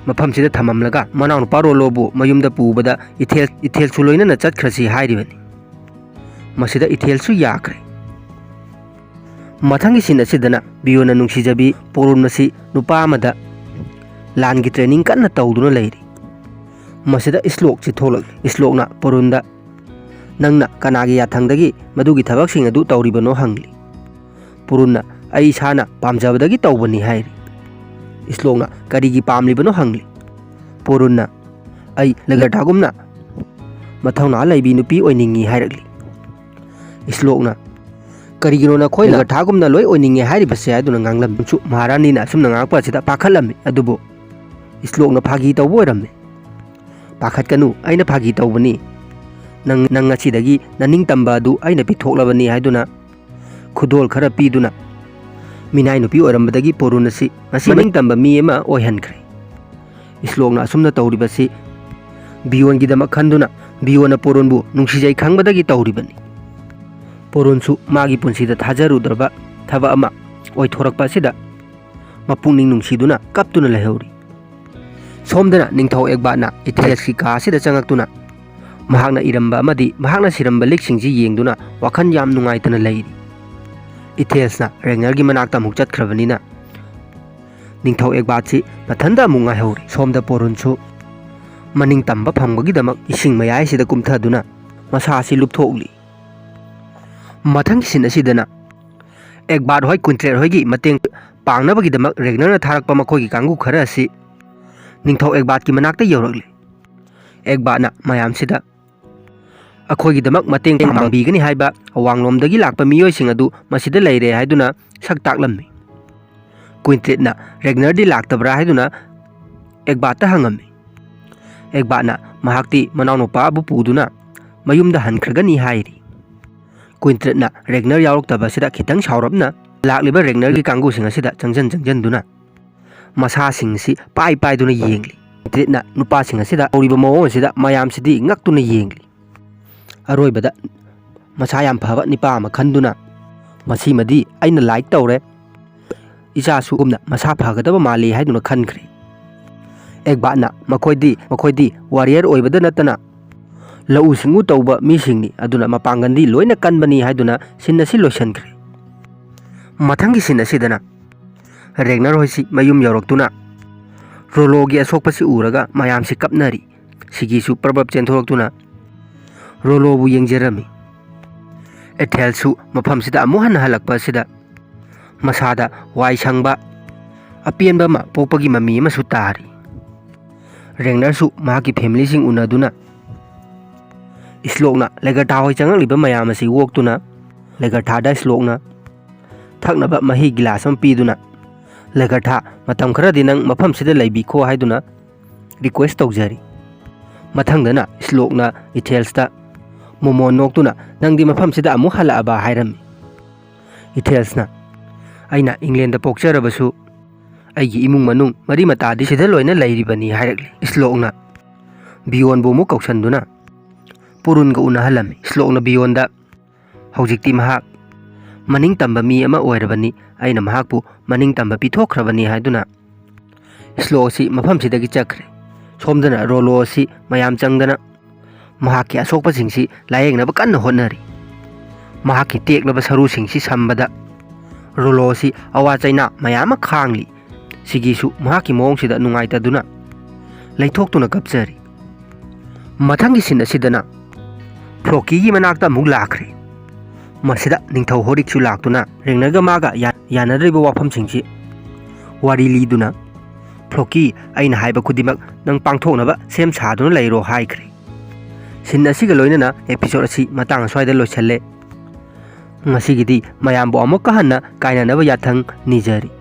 ꯃꯐꯝꯁꯤꯗ ꯊꯝꯃꯝꯂꯒ ꯃꯅꯥꯎꯅꯨꯄꯥ ꯔꯣꯂꯣꯕꯨ ꯃꯌꯨꯝꯗ ꯄꯨꯕꯗ ꯏꯊꯦꯜ, ꯏꯊꯦꯜꯁꯨ ꯂꯣꯏꯅꯅ ꯆꯠꯈ꯭ꯔꯁꯤ ꯍꯥꯏꯔꯤꯕꯅꯤ꯫ ꯃꯁꯤꯗ ꯏꯊꯦꯜꯁꯨ ꯌꯥꯈ꯭ꯔꯦ꯫ ꯃꯊꯪꯒꯤ ꯁꯤꯟ ꯑꯁꯤꯗꯅ ꯕꯤꯌꯣꯟꯅ ꯅꯨꯡꯁꯤꯖꯕꯤ ꯄꯣꯔꯨꯟ ꯑꯁꯤ ꯅꯨꯄꯥ ꯑꯃꯗ ꯂꯥꯟꯒꯤ ꯇ꯭ꯔꯦꯅꯤꯡ ꯀꯟꯅ ꯇꯧꯗꯨꯅ ꯂꯩꯔꯤ꯫ ꯃꯁꯤꯗ ꯏꯁꯂꯣꯛꯁꯤ ꯊꯣꯛꯂꯛꯂꯤ꯫ ꯏꯁꯂꯣꯛꯅ ꯄꯣꯔꯨꯟꯗ, "ꯅꯪꯅ ꯀꯅꯥꯒꯤ ꯌꯥꯊꯪꯗꯒꯤ ꯃꯗꯨꯒꯤ ꯊꯕꯛꯁꯤꯡ ꯑꯗꯨ ꯇꯧꯔꯤꯕꯅꯣ?" ꯍꯪꯂꯤ꯫ ꯄꯣꯔꯨꯟꯅ, "ꯑꯩ ꯏꯁꯥꯅ ꯄꯥꯝꯖꯕꯗꯒꯤ ꯇꯧꯕꯅꯤ" ꯍꯥꯏꯔꯤ꯫ ꯏꯁꯂꯣꯛꯅ, "ꯀꯔꯤꯒꯤ ꯄꯥꯝꯂꯤꯕꯅꯣ?" ꯍꯪꯂꯤ꯫ ꯄꯣꯔꯨꯟꯅ, "ꯑꯩ ꯂꯒꯔꯊꯥꯒꯨꯝꯅ ꯃꯊꯧꯅꯥ ꯂꯩꯕꯤ ꯅꯨꯄꯤ ꯑꯣꯏꯅꯤꯡꯏ" ꯍꯥꯏꯔꯛꯂꯤ꯫ ꯏꯁꯂꯣꯛꯅ, "ꯀꯔꯤꯒꯤꯅꯣ ꯅꯈꯣꯏꯅ ꯂꯒꯔꯊꯥꯒꯨꯝꯅ ꯂꯣꯏ ꯑꯣꯏꯅꯤꯡꯉꯦ ꯍꯥꯏꯔꯤꯕꯁꯦ?" ꯍꯥꯏꯗꯨꯅ ꯉꯥꯡꯂꯝꯃꯤ꯫ ꯃꯍꯥꯔꯥꯅꯤꯅ ꯑꯁꯨꯝꯅ ꯉꯥꯡꯂꯛꯄ ꯑꯁꯤꯗ ꯄꯥꯈꯠꯂꯝꯃꯤ꯫ ꯑꯗꯨꯕꯨ ꯏꯁꯂꯣꯛꯅ ꯐꯥꯒꯤ ꯇꯧꯕ ꯑꯣꯏꯔꯝꯃꯤ꯫ "ꯄꯥꯈꯠꯀꯅꯨ, ꯑꯩꯅ ꯐꯥꯒꯤ ꯇꯧꯕꯅꯤ꯫ ꯅꯪ, ꯅꯪ ꯉꯁꯤꯗꯒꯤ ꯅꯅꯤꯡꯇꯝꯕ ꯑꯗꯨ ꯑꯩꯅ ꯄꯤꯊꯣꯛꯂꯕꯅꯤ" ꯍꯥꯏꯗꯨꯅ ꯈꯨꯗꯣꯜ ꯈꯔ ꯄꯤꯗꯨꯅ ꯃꯤꯅꯥꯏ ꯅꯨꯄꯤ ꯑꯣꯏꯔꯝꯕꯗꯒꯤ ꯄꯣꯔꯨꯟ ꯑꯁꯤ ꯉꯁꯤ ꯃꯅꯤꯡ ꯇꯝꯕ ꯃꯤ ꯑꯃ ꯑꯣꯏꯍꯟꯈ꯭ꯔꯦ꯫ ꯏꯁꯂꯣꯛꯅ ꯑꯁꯨꯝꯅ ꯇꯧꯔꯤꯕꯁꯤ ꯕꯤꯌꯣꯟꯒꯤꯗꯃꯛ ꯈꯟꯗꯨꯅ ꯕꯤꯌꯣꯟꯅ ꯄꯣꯔꯨꯟꯕꯨ ꯅꯨꯡꯁꯤꯖꯩ ꯈꯪꯕꯗꯒꯤ ꯇꯧꯔꯤꯕꯅꯤ꯫ ꯄꯣꯔꯨꯟꯁꯨ ꯃꯥꯒꯤ ꯄꯨꯟꯁꯤꯗ ꯊꯥꯖꯔꯨꯗ꯭ꯔꯕ ꯊꯕꯛ ꯑꯃ ꯑꯣꯏꯊꯣꯔꯛꯄ ꯑꯁꯤꯗ ꯃꯄꯨꯛꯅꯤꯡ ꯅꯨꯡꯁꯤꯗꯨꯅ ꯀꯞꯇꯨꯅ ꯂꯩꯍꯧꯔꯤ꯫ ꯁꯣꯝꯗꯅ ꯅꯤꯡꯊꯧ ꯑꯦꯒꯕꯥꯠꯅ ꯏꯊꯦꯜꯁꯀꯤ ꯀꯥ ꯑꯁꯤꯗ ꯆꯪꯉꯛꯇꯨꯅ ꯃꯍꯥꯛꯅ ꯏꯔꯝꯕ ꯑꯃꯗꯤ ꯃꯍꯥꯛꯅ ꯁꯤꯔꯝꯕ ꯂꯤꯛꯁꯤꯡꯁꯤ ꯌꯦꯡꯗꯨꯅ ꯋꯥꯈꯜ ꯌꯥꯝ ꯅꯨꯡꯉꯥꯏꯇꯅ ꯂꯩꯔꯤ꯫ ꯏꯊꯦꯜꯁꯅ ꯔꯦꯒꯅꯔꯒꯤ ꯃꯅꯥꯛꯇ ꯑꯃꯨꯛ ꯆꯠꯈ꯭ꯔꯕꯅꯤꯅ ꯅꯤꯡꯊꯧ ꯑꯦꯒꯕꯥꯠꯁꯤ ꯃꯊꯟꯇ ꯑꯃꯨꯛ ꯉꯥꯏꯍꯧꯔꯤ꯫ ꯁꯣꯝꯗ ꯄꯣꯔꯨꯟꯁꯨ ꯃꯅꯤꯡ ꯇꯝꯕ ꯐꯪꯕꯒꯤꯗꯃꯛ ꯏꯁꯤꯡ ꯃꯌꯥꯏꯁꯤꯗ ꯀꯨꯝꯊꯗꯨꯅ ꯃꯁꯥ ꯑꯁꯤ ꯂꯨꯞꯊꯣꯛꯂꯤ꯫ ꯃꯊꯪꯒꯤ ꯁꯤꯟ ꯑꯁꯤꯗꯅ ꯑꯦꯒꯕꯥꯠ ꯍꯣꯏ, ꯀ꯭ꯋꯤꯟꯇ꯭ꯔꯦꯠ ꯍꯣꯏꯒꯤ ꯃꯇꯦꯡ ꯄꯥꯡꯅꯕꯒꯤꯗꯃꯛ ꯔꯦꯒꯅꯔꯅ ꯊꯥꯔꯛꯄ ꯃꯈꯣꯏꯒꯤ ꯀꯥꯡꯕꯨ ꯈꯔ ꯑꯁꯤ ꯅꯤꯡꯊꯧ ꯑꯦꯒꯕꯥꯠꯀꯤ ꯃꯅꯥꯛꯇ ꯌꯧꯔꯛꯂꯤ꯫ ꯑꯦꯒꯕꯥꯠꯅ ꯃꯌꯥꯝꯁꯤꯗ ꯑꯩꯈꯣꯏꯒꯤꯗꯃꯛ ꯃꯇꯦꯡ ꯄꯥꯡꯕꯤꯒꯅꯤ ꯍꯥꯏꯕ ꯑꯋꯥꯡꯂꯣꯝꯗꯒꯤ ꯂꯥꯛꯄ ꯃꯤꯑꯣꯏꯁꯤꯡ ꯑꯗꯨ ꯃꯁꯤꯗ ꯂꯩꯔꯦ ꯍꯥꯏꯗꯨꯅ ꯁꯛ ꯇꯥꯛꯂꯝꯃꯤ꯫ ꯀ꯭ꯋꯤꯟꯇ꯭ꯔꯤꯠꯅ ꯔꯦꯒꯅꯔꯗꯤ ꯂꯥꯛꯇꯕ꯭ꯔꯥ ꯍꯥꯏꯗꯨꯅ ꯑꯦꯒꯕꯥꯠꯇ ꯍꯪꯉꯝꯃꯤ꯫ ꯑꯦꯒꯕꯥꯠꯅ ꯃꯍꯥꯛꯇꯤ ꯃꯅꯥꯎꯅꯨꯄꯥꯕꯨ ꯄꯨꯗꯨꯅ ꯃꯌꯨꯝꯗ ꯍꯟꯈ꯭ꯔꯒꯅꯤ ꯍꯥꯏꯔꯤ꯫ ꯀ꯭ꯋꯤꯟꯇ꯭ꯔꯤꯠꯅ ꯔꯦꯒꯅꯔ ꯌꯥꯎꯔꯛꯇꯕ ꯑꯁꯤꯗ ꯈꯤꯇꯪ ꯁꯥꯎꯔꯞꯅ ꯂꯥꯛꯂꯤꯕ ꯔꯦꯒꯅꯔꯒꯤ ꯀꯥꯡꯕꯨꯁꯤꯡ ꯑꯁꯤꯗ ꯆꯪꯁꯤꯟ ꯆꯪꯁꯤꯟꯗꯨꯅ ꯃꯁꯥꯁꯤꯡ ꯑꯁꯤ ꯄꯥꯏ ꯄꯥꯏꯗꯨꯅ ꯌꯦꯡꯂꯤ꯫ ꯀ꯭ꯋꯤꯟꯇ꯭ꯔꯤꯠꯅ ꯅꯨꯄꯥꯁꯤꯡ ꯑꯁꯤꯗ ꯇꯧꯔꯤꯕ ꯃꯑꯣꯡ ꯑꯁꯤꯗ ꯃꯌꯥꯝꯁꯤꯗꯤ ꯉꯛꯇꯨꯅ ꯌꯦꯡꯂꯤ꯫ ꯑꯔꯣꯏꯕꯗ ꯃꯁꯥ ꯌꯥꯝ ꯐꯕ ꯅꯤꯄꯥ ꯑꯃ ꯈꯟꯗꯨꯅ, "ꯃꯁꯤꯃꯗꯤ ꯑꯩꯅ ꯂꯥꯏꯛ ꯇꯧꯔꯦ, ꯏꯆꯥꯁꯨ ꯒꯨꯝꯅ ꯃꯁꯥ ꯐꯒꯗꯕ ꯃꯥꯜꯂꯤ" ꯍꯥꯏꯗꯨꯅ ꯈꯟꯈ꯭ꯔꯦ꯫ ꯑꯦꯒꯕꯥꯠꯅ, "ꯃꯈꯣꯏꯗꯤ, ꯃꯈꯣꯏꯗꯤ ꯋꯥꯔꯤꯌꯔ ꯑꯣꯏꯕꯗ ꯅꯠꯇꯅ ꯂꯧꯎ ꯁꯤꯡꯎ ꯇꯧꯕ ꯃꯤꯁꯤꯡꯅꯤ, ꯑꯗꯨꯅ ꯃꯄꯥꯡꯒꯜꯗꯤ ꯂꯣꯏꯅ ꯀꯟꯕꯅꯤ" ꯍꯥꯏꯗꯨꯅ ꯁꯤꯟ ꯑꯁꯤ ꯂꯣꯏꯁꯤꯟꯈ꯭ꯔꯦ꯫ ꯃꯊꯪꯒꯤ ꯁꯤꯟ ꯑꯁꯤꯗꯅ ꯔꯦꯒꯅꯔ ꯍꯣꯏꯁꯤ ꯃꯌꯨꯝ ꯌꯧꯔꯛꯇꯨꯅ ꯔꯣꯂꯣꯒꯤ ꯑꯁꯣꯛꯄꯁꯤ ꯎꯔꯒ ꯃꯌꯥꯝꯁꯤ ꯀꯞꯅꯔꯤ꯫ ꯁꯤꯒꯤꯁꯨ ꯄ꯭ꯔꯕꯞ ꯆꯦꯟꯊꯣꯔꯛꯇꯨꯅ ꯔꯣꯂꯣꯕꯨ ꯌꯦꯡꯖꯔꯝꯃꯤ꯫ ꯑꯦꯊꯦꯜꯁꯨ ꯃꯐꯝꯁꯤꯗ ꯑꯃꯨꯛ ꯍꯟꯅ ꯍꯜꯂꯛꯄ ꯑꯁꯤꯗ ꯃꯁꯥꯗ ꯋꯥꯏ ꯁꯪꯕ, ꯑꯄꯦꯟꯕ ꯑꯃ ꯄꯣꯛꯄꯒꯤ ꯃꯃꯤ ꯑꯃꯁꯨ ꯇꯥꯔꯤ꯫ ꯔꯦꯒꯅꯔꯁꯨ ꯃꯍꯥꯛꯀꯤ ꯐꯦꯃꯤꯂꯤꯁꯤꯡ ꯎꯅꯗꯨꯅ ꯏꯁꯂꯣꯛꯅ ꯂꯦꯒꯔꯊꯥ ꯍꯣꯏ ꯆꯪꯂꯛꯂꯤꯕ ꯃꯌꯥꯝ ꯑꯁꯤ ꯑꯣꯛꯇꯨꯅ ꯂꯦꯒꯔꯊꯥꯗ ꯏꯁꯂꯣꯛꯅ ꯊꯛꯅꯕ ꯃꯍꯤ ꯒꯤꯂꯥꯁ ꯑꯃ ꯄꯤꯗꯨꯅ, "ꯂꯦꯒꯔꯊꯥ, ꯃꯇꯝ ꯈꯔꯗꯤ ꯅꯪ ꯃꯐꯝꯁꯤꯗ ꯂꯩꯕꯤꯈꯣ" ꯍꯥꯏꯗꯨꯅ ꯔꯤꯀ꯭ꯋꯦꯁ ꯇꯧꯖꯔꯤ꯫ ꯃꯊꯪꯗꯅ ꯏꯁꯂꯣꯛꯅ ꯏꯊꯦꯜꯁꯇ ꯃꯣꯃꯣꯟ ꯅꯣꯛꯇꯨꯅ, "ꯅꯪꯗꯤ ꯃꯐꯝꯁꯤꯗ ꯑꯃꯨꯛ ꯍꯜꯂꯛꯑꯕ?" ꯍꯥꯏꯔꯝꯃꯤ꯫ ꯏꯊꯦꯜꯁꯅ, "ꯑꯩꯅ ꯏꯪꯂꯦꯟꯗ ꯄꯣꯛꯆꯔꯕꯁꯨ ꯑꯩꯒꯤ ꯏꯃꯨꯡ ꯃꯅꯨꯡ ꯃꯔꯤ ꯃꯇꯥꯗꯤ ꯁꯤꯗ ꯂꯣꯏꯅ ꯂꯩꯔꯤꯕꯅꯤ" ꯍꯥꯏꯔꯛꯂꯤ꯫ ꯏꯁꯂꯣꯛꯅ ꯕꯤꯌꯣꯟꯕꯨ ꯑꯃꯨꯛ ꯀꯧꯁꯟꯗꯨꯅ ꯄꯨꯔꯨꯟꯒ ꯎꯅꯍꯜꯂꯝꯃꯤ꯫ ꯏꯁꯂꯣꯛꯅ ꯕꯤꯌꯣꯟꯗ, "ꯍꯧꯖꯤꯛꯇꯤ ꯃꯍꯥꯛ ꯃꯅꯤꯡ ꯇꯝꯕ ꯃꯤ ꯑꯃ ꯑꯣꯏꯔꯕꯅꯤ, ꯑꯩꯅ ꯃꯍꯥꯛꯄꯨ ꯃꯅꯤꯡ ꯇꯝꯕ ꯄꯤꯊꯣꯛꯈ꯭ꯔꯕꯅꯤ" ꯍꯥꯏꯗꯨꯅ ꯏꯁꯂꯣꯛ ꯑꯁꯤ ꯃꯐꯝꯁꯤꯗꯒꯤ ꯆꯠꯈ꯭ꯔꯦ꯫ ꯁꯣꯝꯗꯅ ꯔꯣꯂꯣ ꯑꯁꯤ ꯃꯌꯥꯝ ꯆꯪꯗꯅ ꯃꯍꯥꯛꯀꯤ ꯑꯁꯣꯛꯄꯁꯤꯡꯁꯤ ꯂꯥꯌꯦꯡꯅꯕ ꯀꯟꯅ ꯍꯣꯠꯅꯔꯤ꯫ ꯃꯍꯥꯛꯀꯤ ꯇꯦꯛꯂꯕ ꯁꯔꯨꯁꯤꯡꯁꯤ ꯁꯝꯕꯗ ꯔꯣꯂꯣ ꯑꯁꯤ ꯑꯋꯥ ꯆꯩꯅꯥ ꯃꯌꯥꯝ ꯑꯃ ꯈꯥꯡꯂꯤ꯫ ꯁꯤꯒꯤꯁꯨ ꯃꯍꯥꯛꯀꯤ ꯃꯑꯣꯡꯁꯤꯗ ꯅꯨꯡꯉꯥꯏꯇꯗꯨꯅ ꯂꯩꯊꯣꯛꯇꯨꯅ ꯀꯞꯆꯔꯤ꯫ ꯃꯊꯪꯒꯤ ꯁꯤꯟ ꯑꯁꯤꯗꯅ ꯐ꯭ꯂꯣꯀꯤꯒꯤ ꯃꯅꯥꯛꯇ ꯑꯃꯨꯛ ꯂꯥꯛꯈ꯭ꯔꯦ꯫ ꯃꯁꯤꯗ ꯅꯤꯡꯊꯧ ꯍꯣꯔꯤꯛꯁꯨ ꯂꯥꯛꯇꯨꯅ ꯔꯦꯒꯅꯔꯒ ꯃꯥꯒ ꯌꯥ-, ꯌꯥꯅꯗ꯭ꯔꯤꯕ ꯋꯥꯐꯝꯁꯤꯡꯁꯤ ꯋꯥꯔꯤ ꯂꯤꯗꯨꯅ, "ꯐ꯭ꯂꯣꯀꯤ, ꯑꯩꯅ ꯍꯥꯏꯕ ꯈꯨꯗꯤꯡꯃꯛ ꯅꯪ ꯄꯥꯡꯊꯣꯛꯅꯕ ꯁꯦꯝ ꯁꯥꯗꯨꯅ ꯂꯩꯔꯣ" ꯍꯥꯏꯈ꯭ꯔꯦ꯫ Scene ꯑꯁꯤꯒ ꯂꯣꯏꯅꯅ episode ꯑꯁꯤ ꯃꯇꯥꯡ ꯑꯁ꯭ꯋꯥꯏꯗ ꯂꯣꯏꯁꯜꯂꯦ꯫ ꯉꯁꯤꯒꯤꯗꯤ ꯃꯌꯥꯝꯕꯨ ꯑꯃꯨꯛꯀ ꯍꯟꯅ ꯀꯥꯏꯅꯅꯕ ꯌꯥꯊꯪ ꯅꯤꯖꯔꯤ꯫